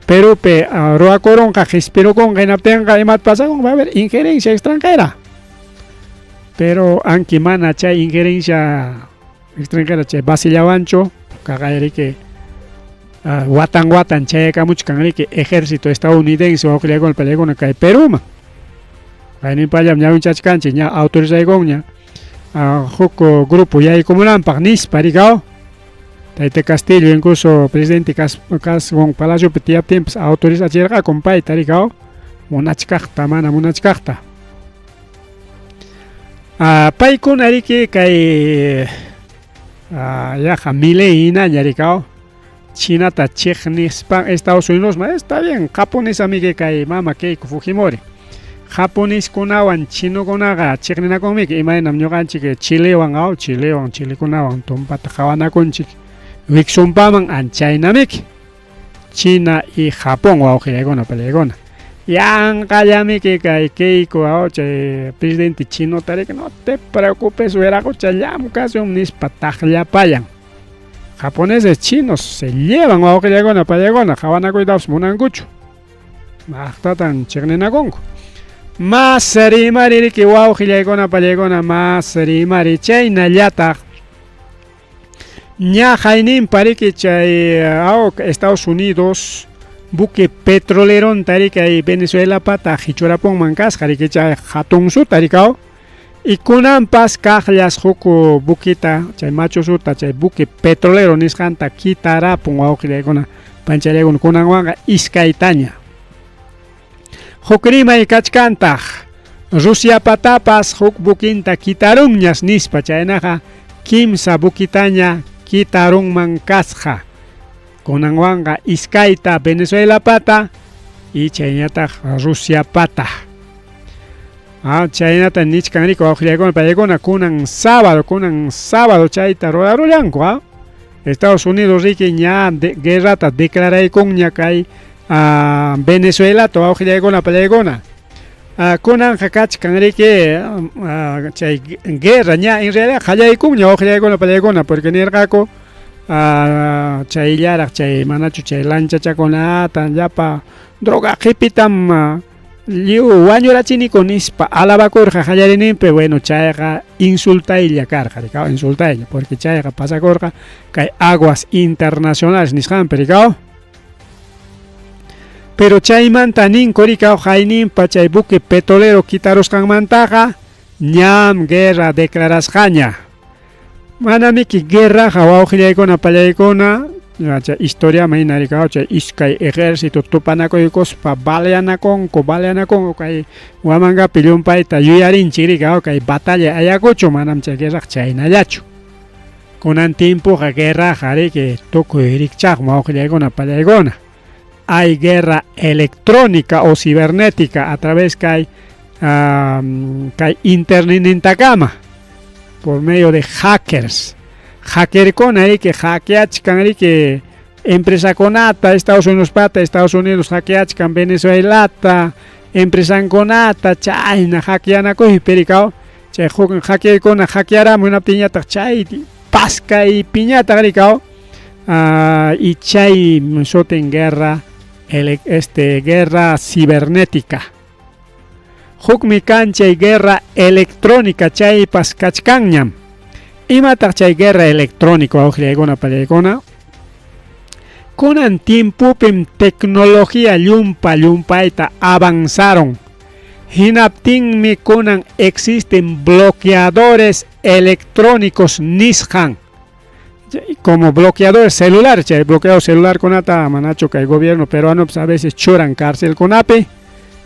Perupi ruwakurunqa qispirukunqa hinaptinqa imata pasakunqa va a haber injerencia extranjera. Pero aunque mana chay injerencia extranjera chay basellawanchu kaqay riki watan watan chayakamuchkan riki ejército estadounidense wawqillaykuna pallaykuna kay Peruman. Kayninpallam ñawinchachkanchik ña autorizaykunña huk grupo yaykumunanpaq nispa rikaw. Tayta Castillo incluso presidente kaswan palaciopi tiyaptinpas autorizachirqakum payta rikaw munachkaqta mana munachkaqta. Paykuna riki kay yaqa Milei hinaña rikaw. Chinata chiqnispa Estados Unidosman, está bien, japonés amigue kay mama Keiko Fujimori. Japoneskunawan chinokunaqa chiqninakunmiki, imaynam ñuqanchik Chilewan, aw, Chilewan, chilekunawan tumpata qawanakunchik wiksumpaman anchaynamiki. China y Japón wawqillaykuna palaykuna. Yanqallamiki kay Keiko aw chay presidente chinota riki no te preocupes wiraqocha llamkasun nispa taqllapayan. Japoneses chinos se llevan wawqillaykuna palaykuna qawanakuytapas munankuchu. Maqtatan chiqninakunku. Mas rimari riki wawqillaykuna palaykuna mas rimari chaynallataq ña hayninpa riki chay aw Estados Unidos buque petroleronta riki ay Venezuelapata hichurapunman kasqa riki chay hatunsuta riki aw y kunanpas kaqllas huk buquita chay machusuta chay buque petrolero nisqanta kitarapun wawqillaykuna panchallaykuna kunanwanqa iskaytaña. Huk rimay kachkantaq Rusiapatapas huk buquinta kitarunñas nispa chaynaqa kimsa buquitaña kitarunman kasqa. Kunanwanqa iskayta Venezuelapata y chayñataq Rusiapata. Ah, chaynata nichkan riki wawqillaykuna paykuna kunan sábado, kunan sábado chayta rurarullanku, ah. Estados Unidos riki ña de, guerrata declaraykunña kay Venezuelata wawqillaykuna pallaykuna. Kunanqa kachkan riki chay guerra ña en realidad qallaykunña wawqillaykuna pallaykuna porque nirqaku chayllaraq chay manachu chay lanchachakunata llapa droga qipitam lliw wañurachiniku nispa alabakurqa qallariyninpi, bueno chayqa insultaylla karqa rikaw, insultaylla porque chayqa pasakurqa kay aguas internacionales nisqanpi rikaw. Pero chaymanta ninku rikaw hayninpa chay buque petrolero kitarusqanmantaqa ñam guerra declarasqaña. Manamiki guerraqa wawqillaykuna pallaykuna chay historiaman hina rikaw chay iskay ejército tupanakuykuspa baleanakunku baleanakunku kay Huamangapi llumpayta yuyarinchik rikaw kay batalla Ayacucho manam chay guerraqa chaynallachu. Kunan tiempoqa guerraqa riki tukuy rikchaqmi wawqillaykuna pallaykuna. Hay guerra electrónica o cibernética a través kay kay internetnintakama por medio de hackers. Hackerkuna riki hackeachkan riki empresakunata Estados Unidos pata, Estados Unidos hackeachkan Venezuelata, empresankunata chayna hackeanakuypi rikaw chay huk hackerkuna hackearamun hinaptinñataq chay paskaypiñataq rikaw y chay sutin guerra este guerra cibernética. Hukmi kan chay guerra electrónica chaypas kachkanñam. Imataq chay guerra electrónica wawqillaykuna pallaykuna? Kunan tiempopim tecnología llumpa llumpayta avanzaron. Hinaptinmi kunan existen bloqueadores electrónicos nisqan. Como bloqueadores celulares, chay bloqueador celular kunata manachu kay gobierno peruano pues a veces churan cárcel kunapi,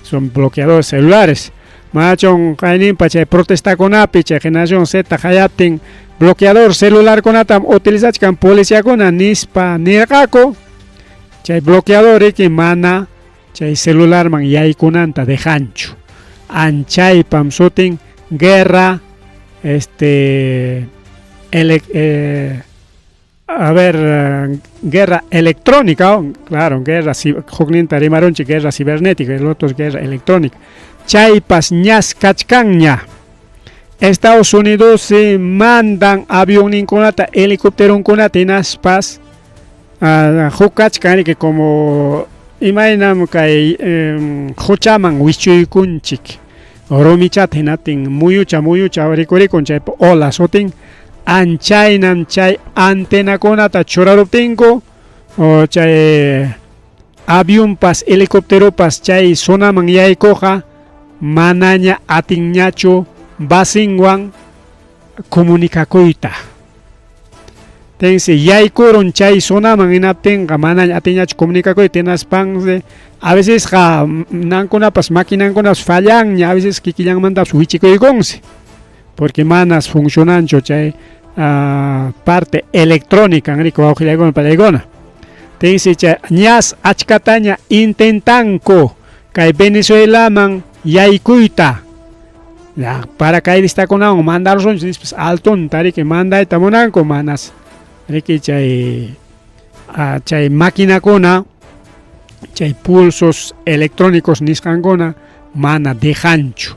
son bloqueadores celulares. Manachun kayninpa chay protestakunapi chay generación Z hayaptin bloqueador celular kunatam utilizachkan policiakuna nispa nirqaku. Chay bloqueador riki mana chay celularman yaykunanta dejanchu. Anchaypam sutin guerra este a ver, guerra electrónica, claro, guerra hukninta rimarunchik guerra cibernética, el otro es guerra electrónica. Chaypas ñas kachkanña. Estados Unidos se mandan avionninkunata, helicópteronkunata hinaspas huk kachkan riki como imaynam kay quchaman wichuykunchik rumichata hinaptin muyucha muyucha rikurikun chaypa ola sutin anchaynam chay antenakunata churaruptinku o chay avionpas helicópteropas chay zonaman yaykuqa manaña atinñachu basinwan comunicakuyta. Tensi yaykurun chay zonaman hinaptinqa manaña atinñachu comunicakuyta hinaspansi a vecesqa nankunapas maquinankunapas fallanña a veces kikillanmantapas wichikuykunsi porque manas funcionanchu chay parte electrónica riki wawqillaykuna pallaykuna. Tinsi chay ñas achkataña intentanku kay Venezuelaman yaykuyta. Ya, paracaidista-kunawan mandarusunchik nispas altonta riki mandayta munanku manas riki chay chay maquinakuna chay pulsos electrónicos nisqankuna mana dejanchu.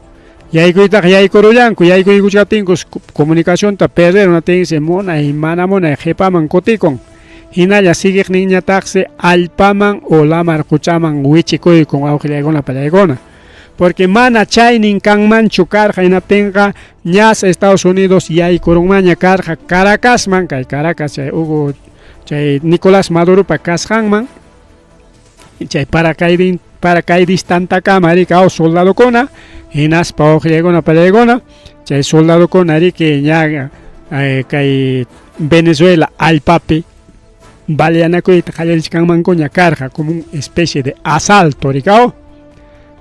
Yaykuytaqa yaykurullanku, yaykuykuchkaptinkus comunicacionta perder natinsi munay mana munay qhipaman kutikun. Hinalla siguiqninñataqsi allpaman o lamar quchaman wichikuykun wawqillaykuna pallaykuna. Porque mana chaynin kanmanchu karqa hinaptinqa ñas Estados Unidos yaykurunmanña karqa Caracasman, kay Caracas chay Hugo chay Nicolás Maduropa kasqanman, chay paracaidin paracaidistantakama riki aw soldadokuna hinaspa wawqillaykuna pallaykuna chay soldadokuna riki ña kay Venezuela allpapi baleanakuyta qallarichkanmankuña karqa como un especie de asalto riki aw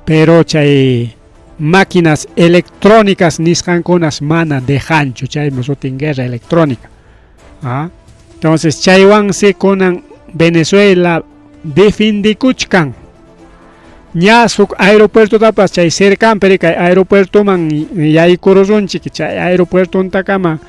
pero chay máquinas electrónicas nisqankunas mana dejanchu chaymi sutin guerra electrónica. ¿Ah? Entonces chaywansi kunan Venezuela defendikuchkan. Ña huk aeropuertotapas chay cercanpi kay aeropuertoman yaykurusunchik chay aeropuertontakama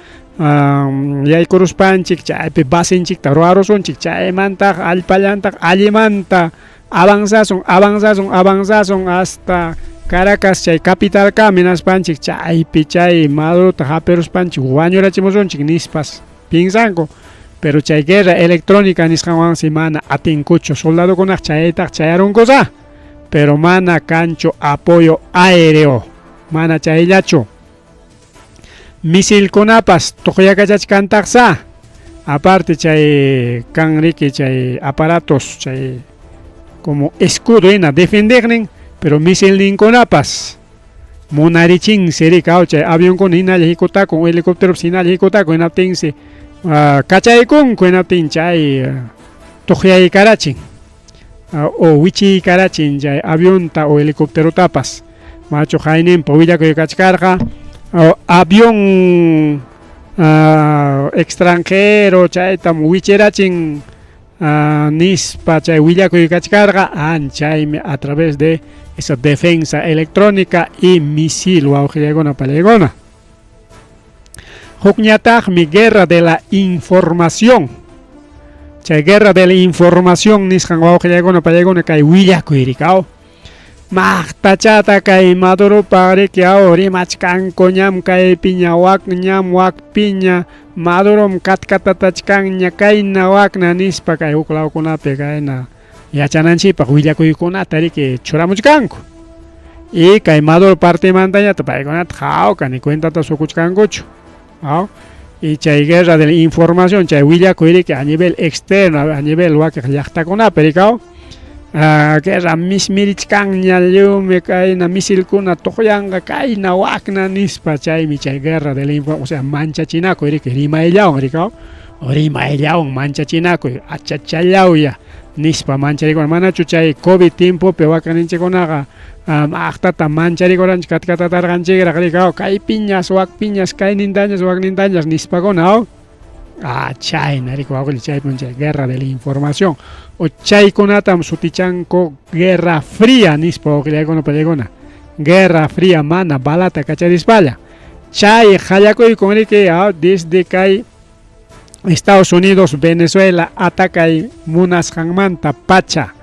yaykuruspanchik chaypi basenchikta ruwarusunchik chaymantaq allpallantaq allimanta avanzasun avanzasun avanzasun hasta Caracas chay capitalkama hinaspanchik chaypi chay Madurota hapiruspanchik wañurachimusunchik nispas piensanku. Pero chay guerra electrónica nisqanwansi mana atinkuchu soldadokunaq chaytaq chayarunkusa pero mana kanchu apoyo aéreo mana chayllachu misilkunapas tuqyakachachkantaqsa aparte chay kan riki chay aparatos chay como escudo hina defendeqnin pero misilninkunapas munarichinsi riki aw chay avionkuna hinalla hikutakun helicópteropas hinalla hikutakun hinaptinsi kachaykunku hinaptin chay tuqyaykarachin o wichiykarachin chay avionta o helicópterotapas machu qayninpa willakuy kachkarqa avión extranjero chaytam wichirachin nispa chay willakuy kachkarqa anchaymi a través de esa defensa electrónica y misil wawqillaykuna pallaykuna. Hukñataqmi guerra de la información. Chay guerra de la información nisqan wawqillaykuna pallaykuna kay willakuy rikaw. Maqtachata kay Maduropa riki aw rimachkanku ñam kaypiña wakñam wakpiña Madurom katkatatachkanña kayna wakna nispa kay huk lawkunapi kayna yachananchikpaq willakuykunata riki churamuchkanku. Y kay Maduro partemantañata paykunata hawka ni cuentata sukuchkankuchu. Aw y chay guerra de la información chay willakuy riki a nivel externo a nivel wakiq llaqtakunapi rikaw guerra mismirichkanña lliwmi kayna misilkuna tuqyanqa kayna wakna nispa chaymi chay guerra de la información o sea manchachinakuy riki rimayllawan rikaw rimayllawan manchachinakuy achachallawya nispa mancharikuna manachu chay COVID tiempopi wakaqninchikkunaqa maqtata mancharikuranchik katkatatarqanchikraq rikaw kay piñas wak piñas kaynintañas waknintañas nispakuna aw chayna riki wawqilla chaypim chay guerra de la información o chaykunatam sutichanku guerra fría nispa wawqillaykuna pallaykuna guerra fría mana balata kacharispalla chay qallakuykun riki desde kay Estados Unidos Venezuela atacay munasqanmanta pacha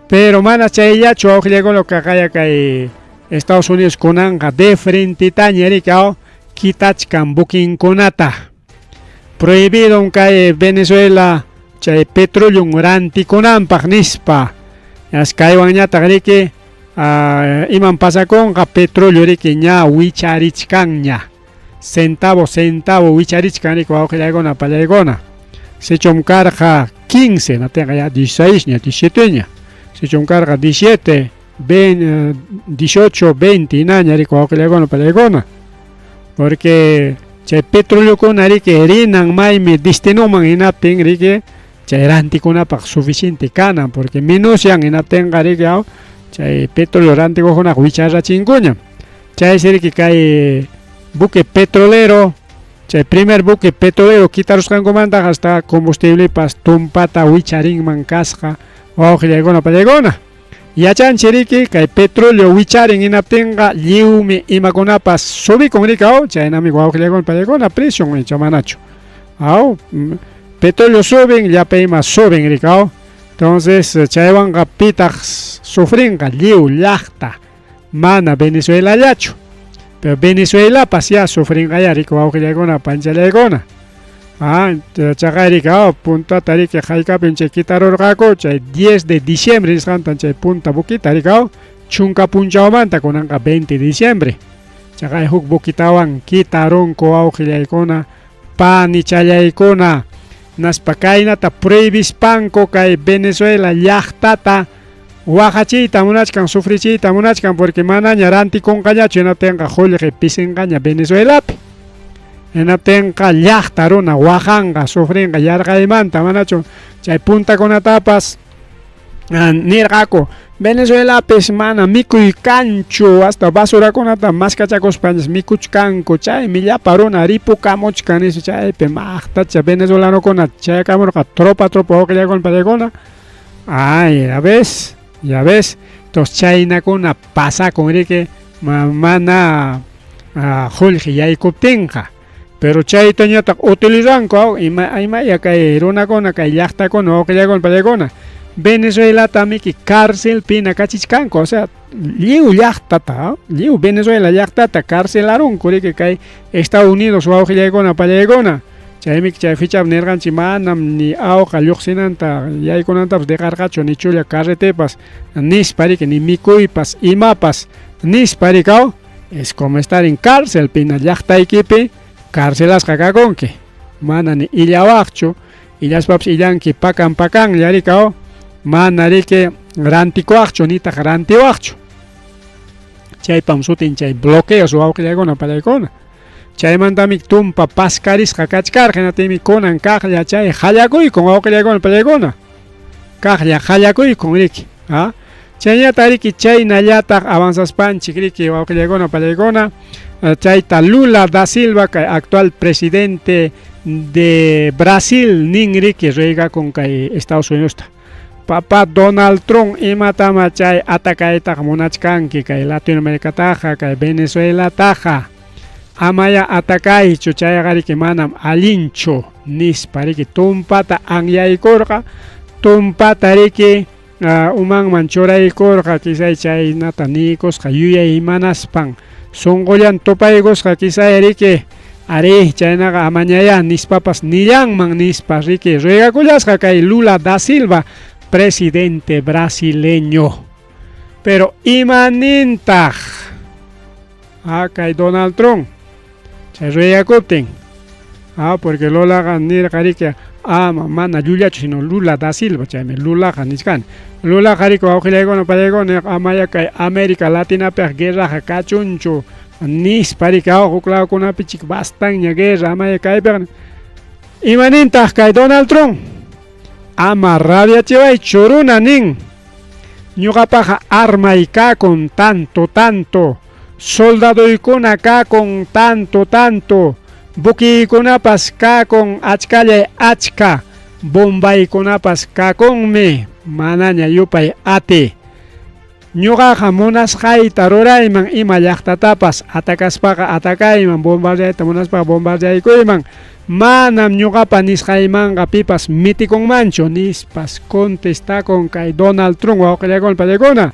pero mana chayllachu wawqillaykuna kaqaya kay Estados Unidos kunanqa de frentetaña riki aw kitachkan buquinkunata prohibido kay Venezuela chay petróleo rantikunanpaq nispa ñas kaywanñataq riki imam pasakunqa petróleo riki ña wicharichkanña centavo centavo wicharichkan riki wawqillaykuna pallaykuna sichum karqa 15 natinqa ya 16 ña 17 ña sichum karqa 17 18 20 hinaña riki wawqillaykuna pallaykuna porque chay petroleokuna riki rinan maymi destinoman hinaptin riki chay rantikunapaq suficiente kanan porque menosyan hinaptinqa riki aw chay petróleo rantikuqkunaqa wicharrachinkuñam chaysi riki kay buque petrolero Chay primer buque petrolero kitarusqankumantaqa hasta combustiblepas tumpata wicharinman kasqa wawqillaykuna pallaykuna. Yachanchik riki kay petróleo wicharin hinaptinqa lliwmi imakunapas subikun riki aw chaynami wawqillaykuna pallaykuna precion icha manachu aw petróleo subin llapa ima subin riki aw entonces chaywanqa pitaq sufrinqa lliw llaqta mana Venezuelallachu pero Venezuelapas ya sufrinqaya riki wawqillaykuna panchallaykuna Ah, chaqay riki ah, puntata riki haykapim chay kitarurqaku chay 10 de diciembre nisqantan chay punta buquita riki ah, chunka punchawmanta kunanqa 20 de diciembre chaqay huk buquitawan kitarunku wawqillaykuna panichallaykuna naspa kaynata prohibispanku kay Venezuela llaqtata waqachiyta munachkan sufrichiyta munachkan porque manaña rantikunqañachu hinaptinqa qullqi pisinqaña Venezuelapi hinaptinqa llaqta runa waqanqa sufrinqa yarqaymanta manachu chay puntakunatapas nirqaku Venezuelapis mana mikuy kanchu hasta basurakunata maskachakuspañas mikuchkanku chaymi llapa runa ripukamuchkan nispa chaypi maqtacha venezolanokuna chayakamurqa tropa tropa wawqillaykuna pallaykuna ay ya ves ya ves entonces chaynakuna pasakun riki mana qullqi yaykuptinqa pero chaytañataq utilizanku ima imaya kay runakuna kay llaqtakuna wawqillaykuna pallaykuna Venezuelata miki cárcelpina kachichkanku o sea lliw llaqtata lliw Venezuela llaqtata carcelarunku riki kay Estados Unidos wawqillaykuna pallaykuna chaymi chay fechapi nirqanchik manam ni awqa lluqsinanta yaykunantapas dejarqachu ni chulla carretepas nispa riki ni mikuypas imapas nispa riki aw es como estar en cárcel pina llaqtaykipi carcelasqa kakunki mana ni illawaqchu illaspapas illanki pakan pakanlla riki aw mana riki rantikuwaqchu nitaq rantiwaqchu chaypam sutin chay bloqueos wawqillaykuna pallaykuna chaymantami tumpa paskarisqa kachkarqa hinaptinmi kunan kaqlla chay hallakuykun wawqillaykuna pallaykuna kaqlla hallakuykun riki a chaynataq riki chaynallataq avanzaspanchik riki wawqillaykuna pallaykuna chayta Lula da Silva kay actual presidente de Brasil nin riki ruegakun kay Estados Unidosta papá Donald Trump imatama chay atakaytaqa munachkanki kay Latinoamericataqa kay Venezuelataqa amaya atakaychu chayqa riki manam allinchu nispa riki tumpata anyaykurqa tumpata riki umanman churaykurqa quizay chaynata niykusqa yuyaymanaspan sunqullan tupaykusqa quizay riki ari chaynaqa amañaya nispapas nillanman nispa riki ruegakullasqa kay Lula da Silva presidente brasileño pero imanintaq kay Donald Trump chay ruegakuptin porque Lulaqa nirqa riki ama mana llullachu sino Lula da Silva chaymi Lulaqa nichkani Lulaqa riki wawqillaykuna pallaykuna amaya kay América Latinapiqa guerraqa kachunchu nispa riki huk lawkunapi chik bastanña guerra amaya kaypiqa imanintaq kay Donald Trump ama rabiachiwaychu runa nin ñuqapaqa armay kakun tanto tanto soldadoykuna kakun tanto tanto buquiykunapas kakun achkallay achka bombaykunapas kakunmi manaña yupay ati ñuqaqa munasqayta rurayman ima llaqtatapas atakaspaqa atakayman bombardeayta munaspaqa bombardeaykuyman manam ñuqapa nisqaymanqa pipas mitikunmanchu nispas contestakun kay Donald Trump wawqillaykuna pallaykuna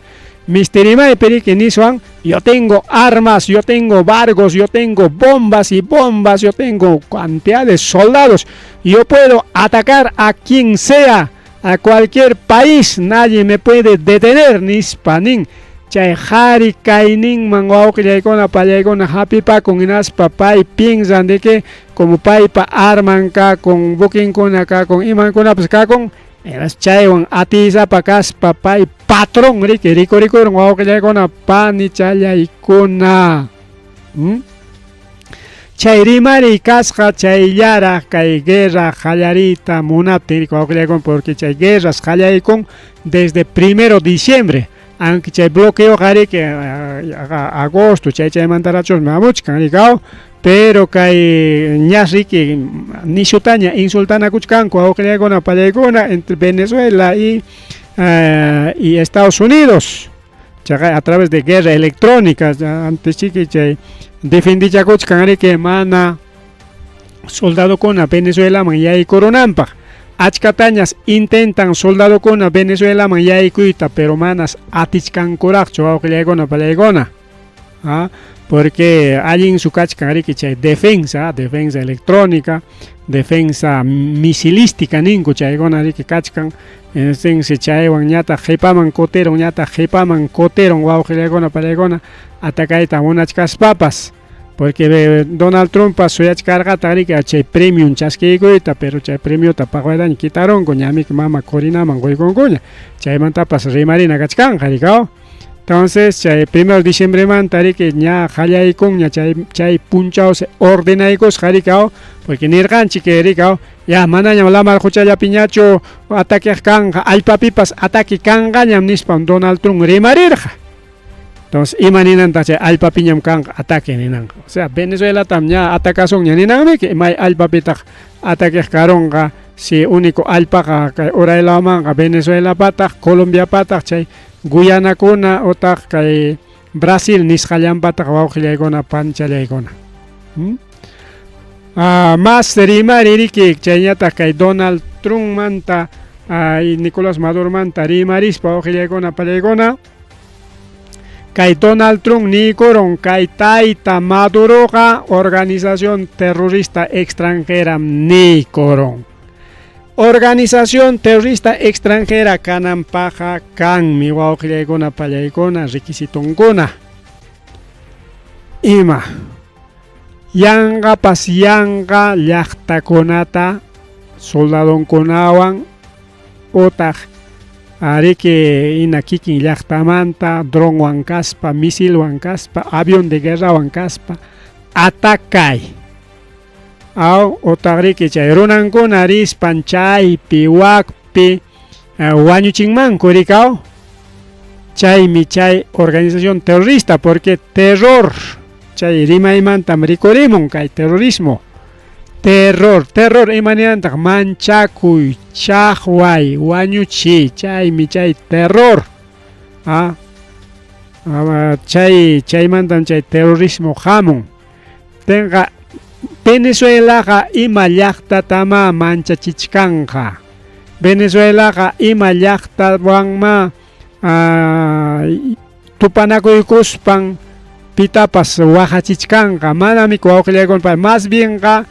Mister Imaypi riki niswan yo tengo armas, yo tengo barcos, yo tengo bombas y bombas, yo tengo cantidad de soldados, yo puedo atacar a quien sea, a cualquier país, nadie me puede detener, nispa nin chay qhari kayninman wawqillaykuna pallaykuna hapipakun hinaspa pay piensan de que como paypa arman kakun buquinkuna kakun imankunapas kakun chaywan atiysapa kaspa pay patrón riki rikurikurun wawqillaykuna panichallaykuna chay rimariy kasqa chayllaraq kay guerra qallariyta munaptin wawqillaykuna porque chay guerras qallaykun desde primero diciembre. Aunque chay bloqueoqa riki agosto chay chaymantarachusmi hamuchkan rikaw, pero kay ñas riki nishutaña insultanakuchkanku wawqillaykuna pallaykuna entre Venezuela y y Estados Unidos. Chaqa a través de guerra electrónica antes chiki chay defendichakuchkan riki mana soldadokuna Venezuelaman yaykurunanpaq. Achkatañas intentan soldadokuna Venezuelaman yaykuyta, pero manas atichkankuraqchu wawqillaykuna pallaykuna. ¿Ah? Porque allin su kachkan riki chay defensa, defensa electrónica, defensa misilística ninku chaykuna riki kachkan. Entonces chaywan ñataq qhipaman kutirun, ñataq qhipaman kutirun wawqillaykuna pallaykuna atakayta munachkaspapas. Porque Donald Trump suyachkarqataq riki chay premium chaskiykuyta, pero chay premiota paqwaytaña quitarunku, ñamiki mama Corinaman quykunkuña. Chaymantapas rimarina kachkanqa rikaw. Entonces chay 1 de diciembremanta riki ña qallaykunña chay chay punchaw se ordenaykusqa rikaw, porque nirqanchik rikaw, ya manañam lamar quchallapiñachu ataqueq kanqa, allpapipas ataque kanqañam nispam Donald Trump rimarirqa. Entonces, ima ninantaq chay allpapiñam kanqa ataque ninanqa. O sea, Venezuelatam ña atakasunña ninanmiki, may allpapitaq ataqueq karunqa, si único allpaqa kay uraylawmanqa Venezuelapataq, Colombiapataq chay Guyanakuna utaq kay Brasil nisqallanpataq wawqillaykuna panchallaykuna. Más rimari riki chayñataq kay Donald Trumpmanta y Nicolás Maduromanta rimarispa wawqillaykuna pallaykuna. Kay Donald Trump niykurun kay tayta Maduroqa organización terrorista extranjera niykurun. Organización terrorista extranjera kananpaqqa kanmi wawqillaykuna pallaykuna requisitonkuna. Ima yanqapas yanqa llaqtakunata soldadonkunawan utaq ariki ina kikin llaqtamanta dronwan kaspa, misilwan kaspa, avión de guerrawan kaspa atakay. Aw utaq riki chay runankuna rispan chaypi wakpi wañuchinmanku rikaw. Chaymi chay organización terrorista, porque terror chay rimaymantam rikurimun kay terrorismo. Terror, terror ima ninantaq manchakuy, chaqway, wañuchiy, chaymi chay terror. Chay chaymantam chay terrorismo hamun. Tenqa Venezuelaqa ima llaqtatama manchachichkanqa. Venezuelaqa ima llaqtawanma tupanakuykuspan pitapas waqachichkanqa. Manami wawqillaykuna, más bienqa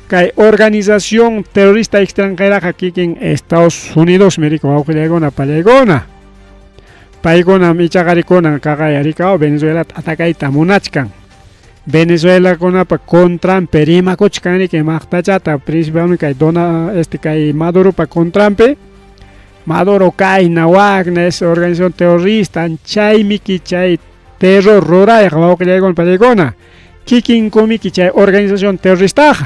kay organización terrorista extranjeraqa kikin Estados Unidos riki wawqillaykuna pallaykuna. Paykunam ichaqa rikunan kaqay rikaw Venezuelata atakayta munachkan. Venezuelakunapa contranpi rimakuchkan riki maqtachata principalmente kay Dona este kay Maduropa contranpi. Maduro kayna wakna es organización terrorista, chaymiki chay terror rurayqa wawqillaykuna pallaykuna. Kikinkumiki chay organización terroristaqa.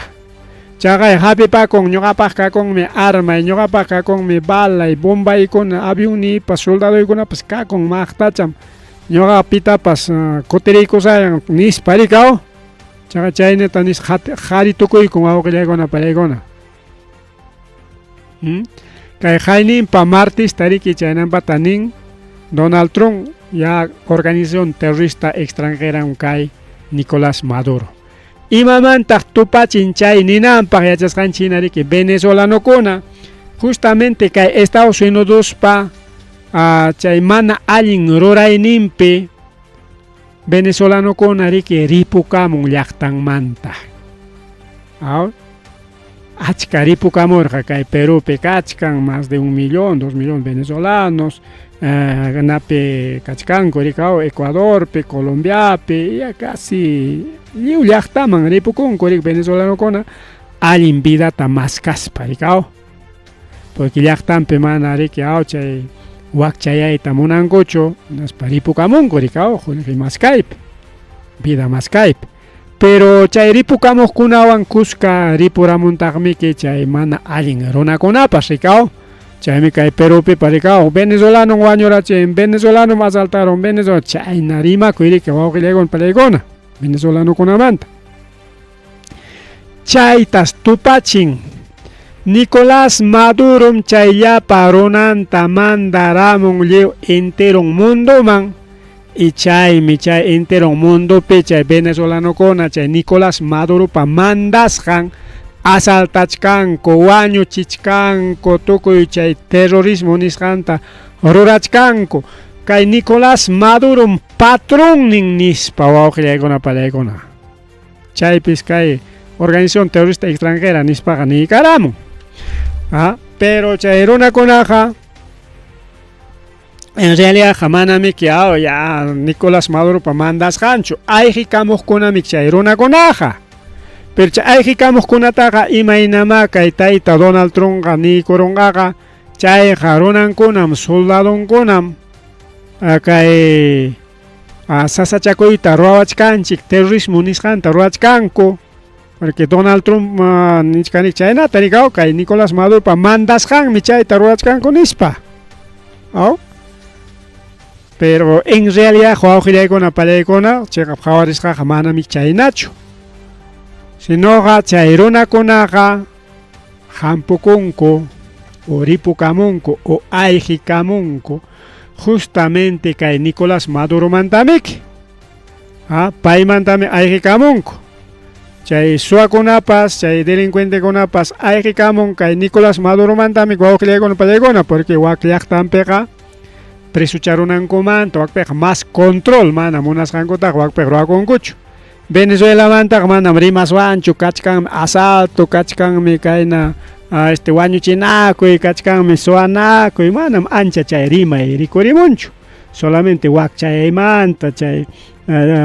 Chaqay hapipakun ñuqapaq kakunmi armay, ñuqapaq kakunmi balay, bombaykuna, avionniypas, soldaduykunapas kakun maqtacham. Ñuqa pitapas kutiriykusayan nispa rikaw. Chaqa chaynata nispa qhari tukuykun wawqillaykuna pallaykuna. Kay hayninpa martista riki chaynanpata nin Donald Trump ya organización terrorista extranjera kay Nicolás Maduro. Imamantaq tupachin chay ninanpaq yachasqanchik hina riki venezolanokuna justamente kay Estados Unidospa chay mana allin rurayninpi venezolanokuna riki ripukamun llaqtanmanta. Achka ripukamurqa kay Perupi kachkan más de 1 millón, 2 millones venezolanos, napi kachkanku rikaw Ecuadorpi, Colombiapi, ya casi lliw llaqtaman ripukunku riki venezolanokuna allin vidata maskaspa rikaw. Porque llaqtanpi mana riki aw chay wakchayayta munankuchu, hinaspa ripukamunku rikaw qullqi maskaypi, vida maskaypi. Pero chay ripukamuqkunawan kuska ripuramuntaqmiki chay mana allin runakunapas rikaw. Chaymi kay Perupipa rikaw venezolanon wañurachin, venezolanom asaltaron, venezolano chayna rimakuy riki wawqillaykuna palaykuna venezolanokunamanta. Chaytas tupachin. Nicolás Madurom chay llapa runanta mandaramun lliw enteron mundoman y chaymi chay enteron mundopi chay venezolanokuna chay Nicolás Maduropa mandasqan asaltachkanku, wañuchichkanku, tukuy chay terrorismo nisqanta rurachkanku. Kay Nicolás Madurom patronnin nispa wawqillaykuna palaykuna. Chaypis kay organización terrorista extranjera nispaqa niykaramun. Ah, pero chay runakunaqa en realidad manamiki ya Nicolás Maduropa mandasqanchu ayqikamuqkunami chay runakunaqa. Pero chay ayqikamuqkunataqa imaynamá kay tayta Donald Trumpqa niykurunqaqa chayqa runankunam soldadonkunam kay sasachakuyta ruwachkanchik terrorismo nisqanta ruwachkanku. Porque Donald Trump nichkanik chaynata rikaw kay Nicolás Maduropa mandasqanmi chayta ruwachkanku nispa. Aw? Pero en realidad wawqillaykuna palaykuna chiqap qhawarisqaqa manami chaynachu. Sinoqa chay runakunaqa hampukunku o ripukamunku o ayqikamunku justamente kay Nicolás Maduromantamiki. Ah, paymantami ayqikamunku. Chay suwakunapas, chay delincuentekunapas ayqikamun kay Nicolás Maduromantami wawqillaykuna palaykuna porque wak llaqtanpiqa presucharunankumanta wakpiqa más control mana munasqankutaqa wakpiqa ruwakunkuchu. Venezuelamantaqa manam rimaswanchu kachkanmi asalto, kachkanmi kayna wañuchinakuy, kachkanmi suwanakuy, manam ancha chay rimay rikurimunchu. Solamente wakchayaymanta chay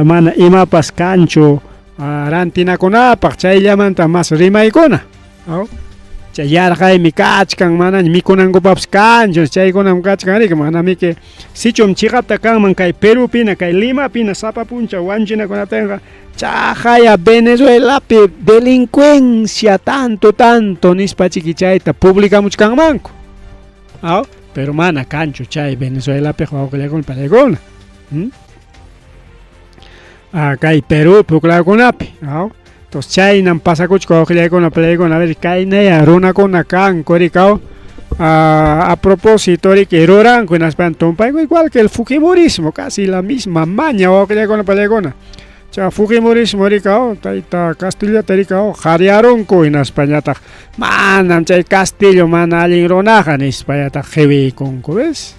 mana imapas kanchu rantinakunapaq chayllamanta más rimaykuna. Chay yarqaymi kachkan manaña mikunankupapas kanchu chaykunam kachkan riki manamiki sichum chiqapta kanman kay Perupina kay Limapina sapa punchaw wañuchinakunatinqa chaqaya Venezuelapi delincuencia tanto tanto nispa chiki chayta publicamuchkanmanku. Aw, pero mana kanchu chay Venezuelapiqa wawqillaykuna palaykuna. Kay Perupi huklakunapi. Aw. Entonces chaynam pasakuchka wawqillaykuna palaykuna a ver kaynaya runakuna kanku rikaw. A propósito riki ruranku hinaspa tumpayku igual que el fujimorismo, casi la misma maña wawqillaykuna palaykuna. Chay fujimorismo rikaw tayta Castillota rikaw qariarunku hinaspañataq manam chay Castillo mana allin runaqa nispallataq qiwiykunku, ¿ves?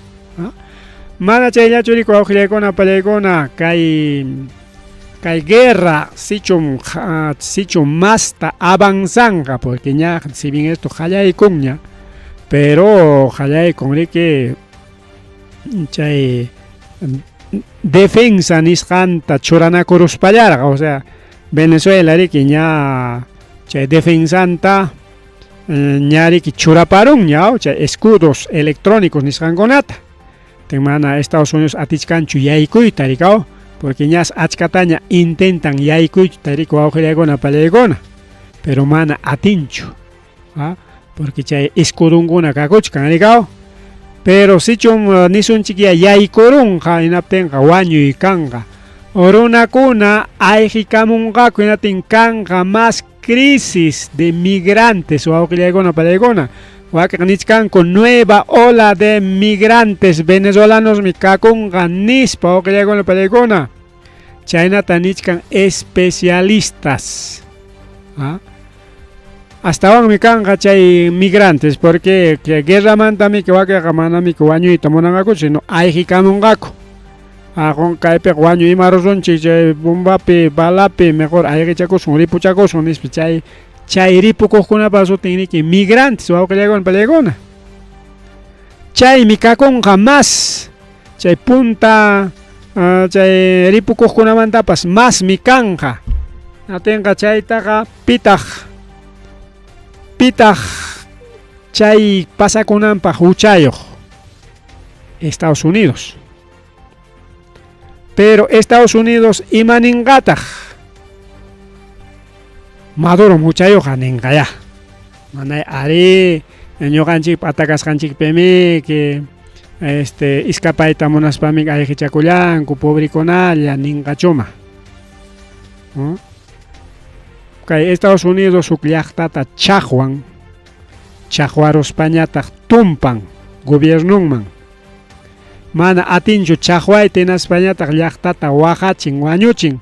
Mana chayllachu riku wawqillaykuna palaykuna kay kay guerra sichum sichum masta avanzanqa porque ña si bien esto qallaykunña pero qallaykun riki chay defensa nisqanta churanakuruspallarqa, o sea Venezuela riki ña chay defensanta ña riki churaparunña chay escudos electrónicos nisqankunata. Mana Estados Unidos atichkanchu yaykuyta rikaw porque ñas achkataña intentan yaykuyta riki wawqillaykuna palaykuna pero mana atinchu, porque chay escudonkuna kakuchkan rikaw. Pero sichum nisunchik ya yaykurunqa hinaptinqa wañuy kanqa runakuna ayqikamunqaku hinaptin kanqa más crisis de migrantes wawqillaykuna palaykuna. Wakin nichkanku nueva ola de migrantes venezolanosmi kakunqa nispa wawqillaykuna palaykuna. Chaynata nichkan especialistas. Astawanmi kanqa chay migrantes porque que guerramantami que wakinqa manami wañuyta munanqakuchu sino ayqikamunqaku. Qun kaypiqa wañuy ima rusunchik chay bombapi balapi mejor ayqichakusun ripuchakusun nispa chay chay ripukuqkunapa sutin riki migrantes wawqillaykuna palaykuna. Chaymi kakunqa más chay punta chay ripukuqkunamantapas masmi kanqa. Atinqa chaytaqa pitaq pitaq chay pasakunanpaq huchayuq Estados Unidos. Pero Estados Unidos ima ninqataq Maduro huchayuqqa ninqaya. Manay ari Ñuqanchikpa atakasqanchikpimiki este iskapayta munaspamiki ayqichakullanku pobrikunalla ninqachuma. Kay Estados Unidos huk llaqtata chaqwan, chaqwaruspañataq tumpan gobiernonman. Mana atinchu chaqwayta hinaspañataq llaqtata waqachin, wañuchin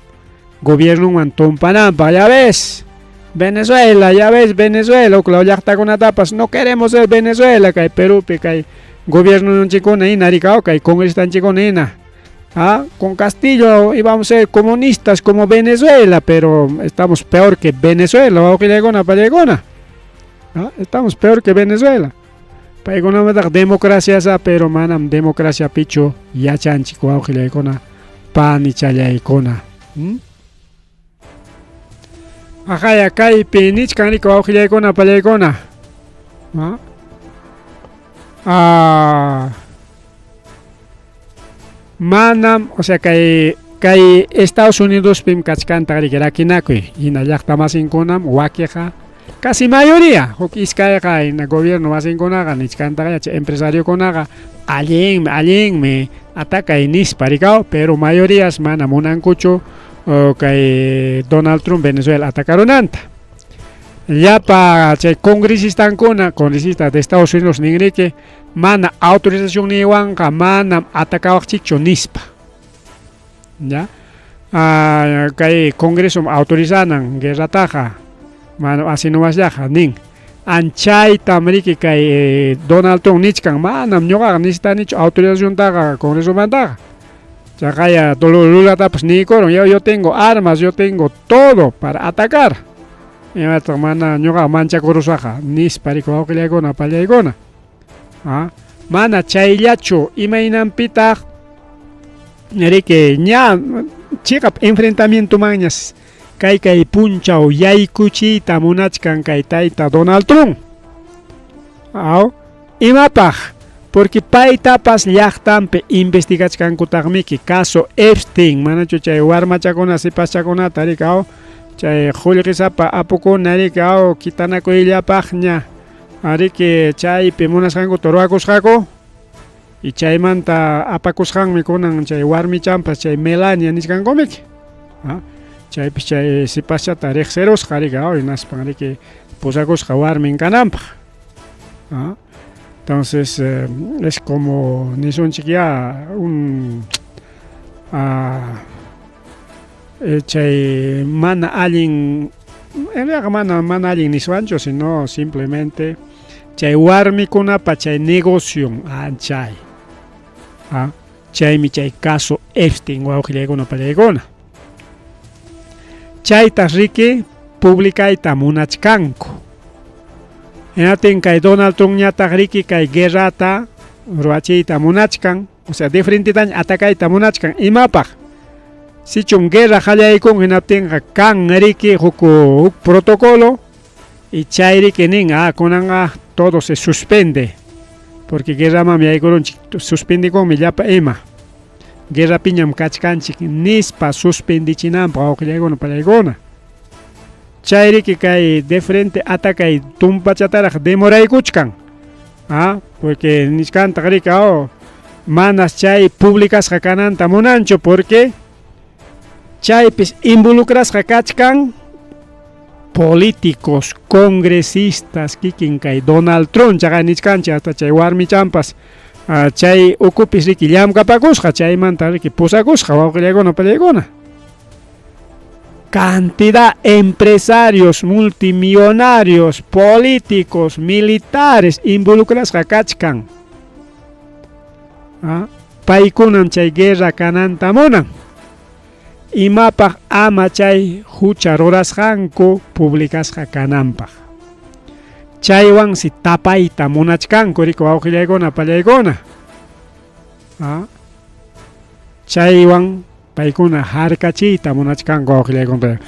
gobiernonman tumpananpaq. Ya ves, Venezuela, ya ves, Venezuela, huk law llaqtakunatapas no queremos ser Venezuela, kay Perupi kay gobiernonchikuna hina rikaw, kay congresistanchikuna hina. Ah, con Castillo íbamos a ser comunistas como Venezuela, pero estamos peor que Venezuela, wawqillaykuna, pallaykuna. Ah, estamos peor que Venezuela. Paykunamantaqa democraciasa, pero manam democraciapichu yachanchik, wawqillaykuna, panichallaykuna. Aqaya kaypi nichkan riki wawqillaykuna, pallaykuna. Ah. Ah. Manam, o sea, kay kay Estados Unidospim kachkantaq riki rakinakuy, hina llaqta masinkunam wakiqa casi mayoría, huk iskayqa hina gobierno masinkunaqa nichkantaqña chay empresariokunaqa allinmi, allinmi atakay nispa rikaw, pero mayorías mana munankuchu kay Donald Trump Venezuela atakarunanta. Llapa chay congresistankuna, congresistas de Estados Unidos ninriki, mana autorización niwanqa manam atakawaqchikchu nispa. Ya. Ah, kay congreso autorizanan guerrataqa, mana así nomasllaqa nin. Anchaytam riki kay Donald Trump nichkan, manam ñuqaqa necesitanichu autorizaciontaqa congresomantaqa. Chaqaya Lulatapas niykurun, yo tengo armas, yo tengo todo para atacar. Imataq mana ñuqaqa manchakurusaqqa nispa riki wawqillaykuna, pallaykuna. Ah, mana chayllachu, imaynanpitaq riki ña chiqap enfrentamientomanñas kay kay punchaw yaykuchiyta munachkan kay tayta Donald Trump. Aw, imapaq? Porque paytapas llaqtanpi investigachkankutaqmiki caso Epstein, manachu chay warmachakuna sipaschakunata riki aw, chay qullqisapa apukuna riki aw kitanakuyllapaqña riki chaypi munasqankuta ruwakusqaku. Y chaymanta apakusqanmi kunan chay warmichampas chay Melania nichkankumiki. Ah, chaypis chay sipaschata riqsirusqa riki aw hinaspan riki pusakusqa warmin kananpaq. Ah, entonces es como nisunchik ya un chay mana allin, en realidad mana allin niswanchu, sino simplemente chay warmikunapa chay negocion chay. Ah, chaymi chay caso Epstein wawqillaykuna pallaykuna. Chaytas riki publicayta munachkanku. Hinatin kay Donald Trumpñataq riki kay guerrata ruwachiyta munachkan, o sea, de frentetaña atakayta munachkan. Imapaq? Sichum guerra qallaykun hinaptinqa kan riki huk huk protocolo y chay riki nin, ah, kunanqa todo se suspende porque guerramanmi yaykurunchik, suspendikunmi llapa ima. Guerrapiñam kachkanchik nispa suspendichinanpaq wawqillaykuna pallaykuna. Chay riki kay de frente atakay tumpachataraq demoraykuchkan. Ah, porque nichkantaq riki aw manas chay publicasqa kananta munanchu porque chaypis involucrasqa kachkan políticos, congresistas, kikin kay Donald Trump chaqay nichkanchik hasta chay warmichampas chay ukupis riki llamkapakusqa chaymanta riki pusakusqa wawqillaykuna pallaykuna. Cantidad empresarios, multimillonarios, políticos, militares involucrasqa kachkan. Ah, paykunam chay guerra kananta munan. Imapaq ama chay hucha rurasqanku publicasqa kananpaq. Chaywansi tapayta munachkanku riki wawqillaykuna pallaykuna. Ah, chaywan paykuna harkachiyta munachkanku wawqillaykuna.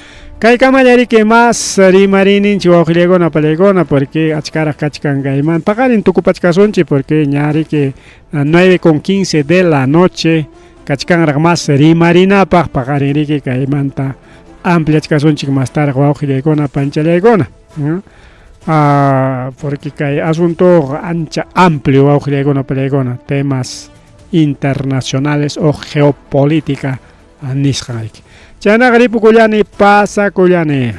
Kaykamalla riki mas rimarininchik wawqillaykuna pallaykuna porque achkaraq kachkan kayman paqarin tukupachkasunchik porque ña riki 9:15 de la noche kachkanraq mas rimarinapaq paqarin riki kaymanta ampliachkasunchik mastaraq wawqillaykuna panchallaykuna. Ah, porque kay asunto ancha amplio wawqillaykuna pallaykuna temas internacionales o geopolítica nisqan riki. Chaynaqa ripukullani pasakullani.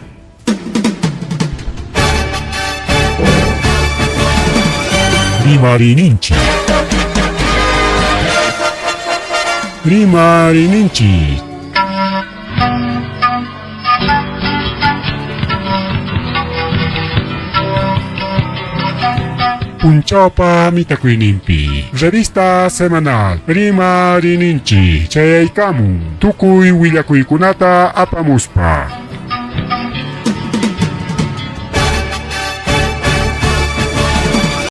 Rimariyninchik. Rimariyninchik. Punchawpa mitakuyninpi. Revista semanal Rimariyninchik chayaykamun tukuy willakuykunata apamuspa.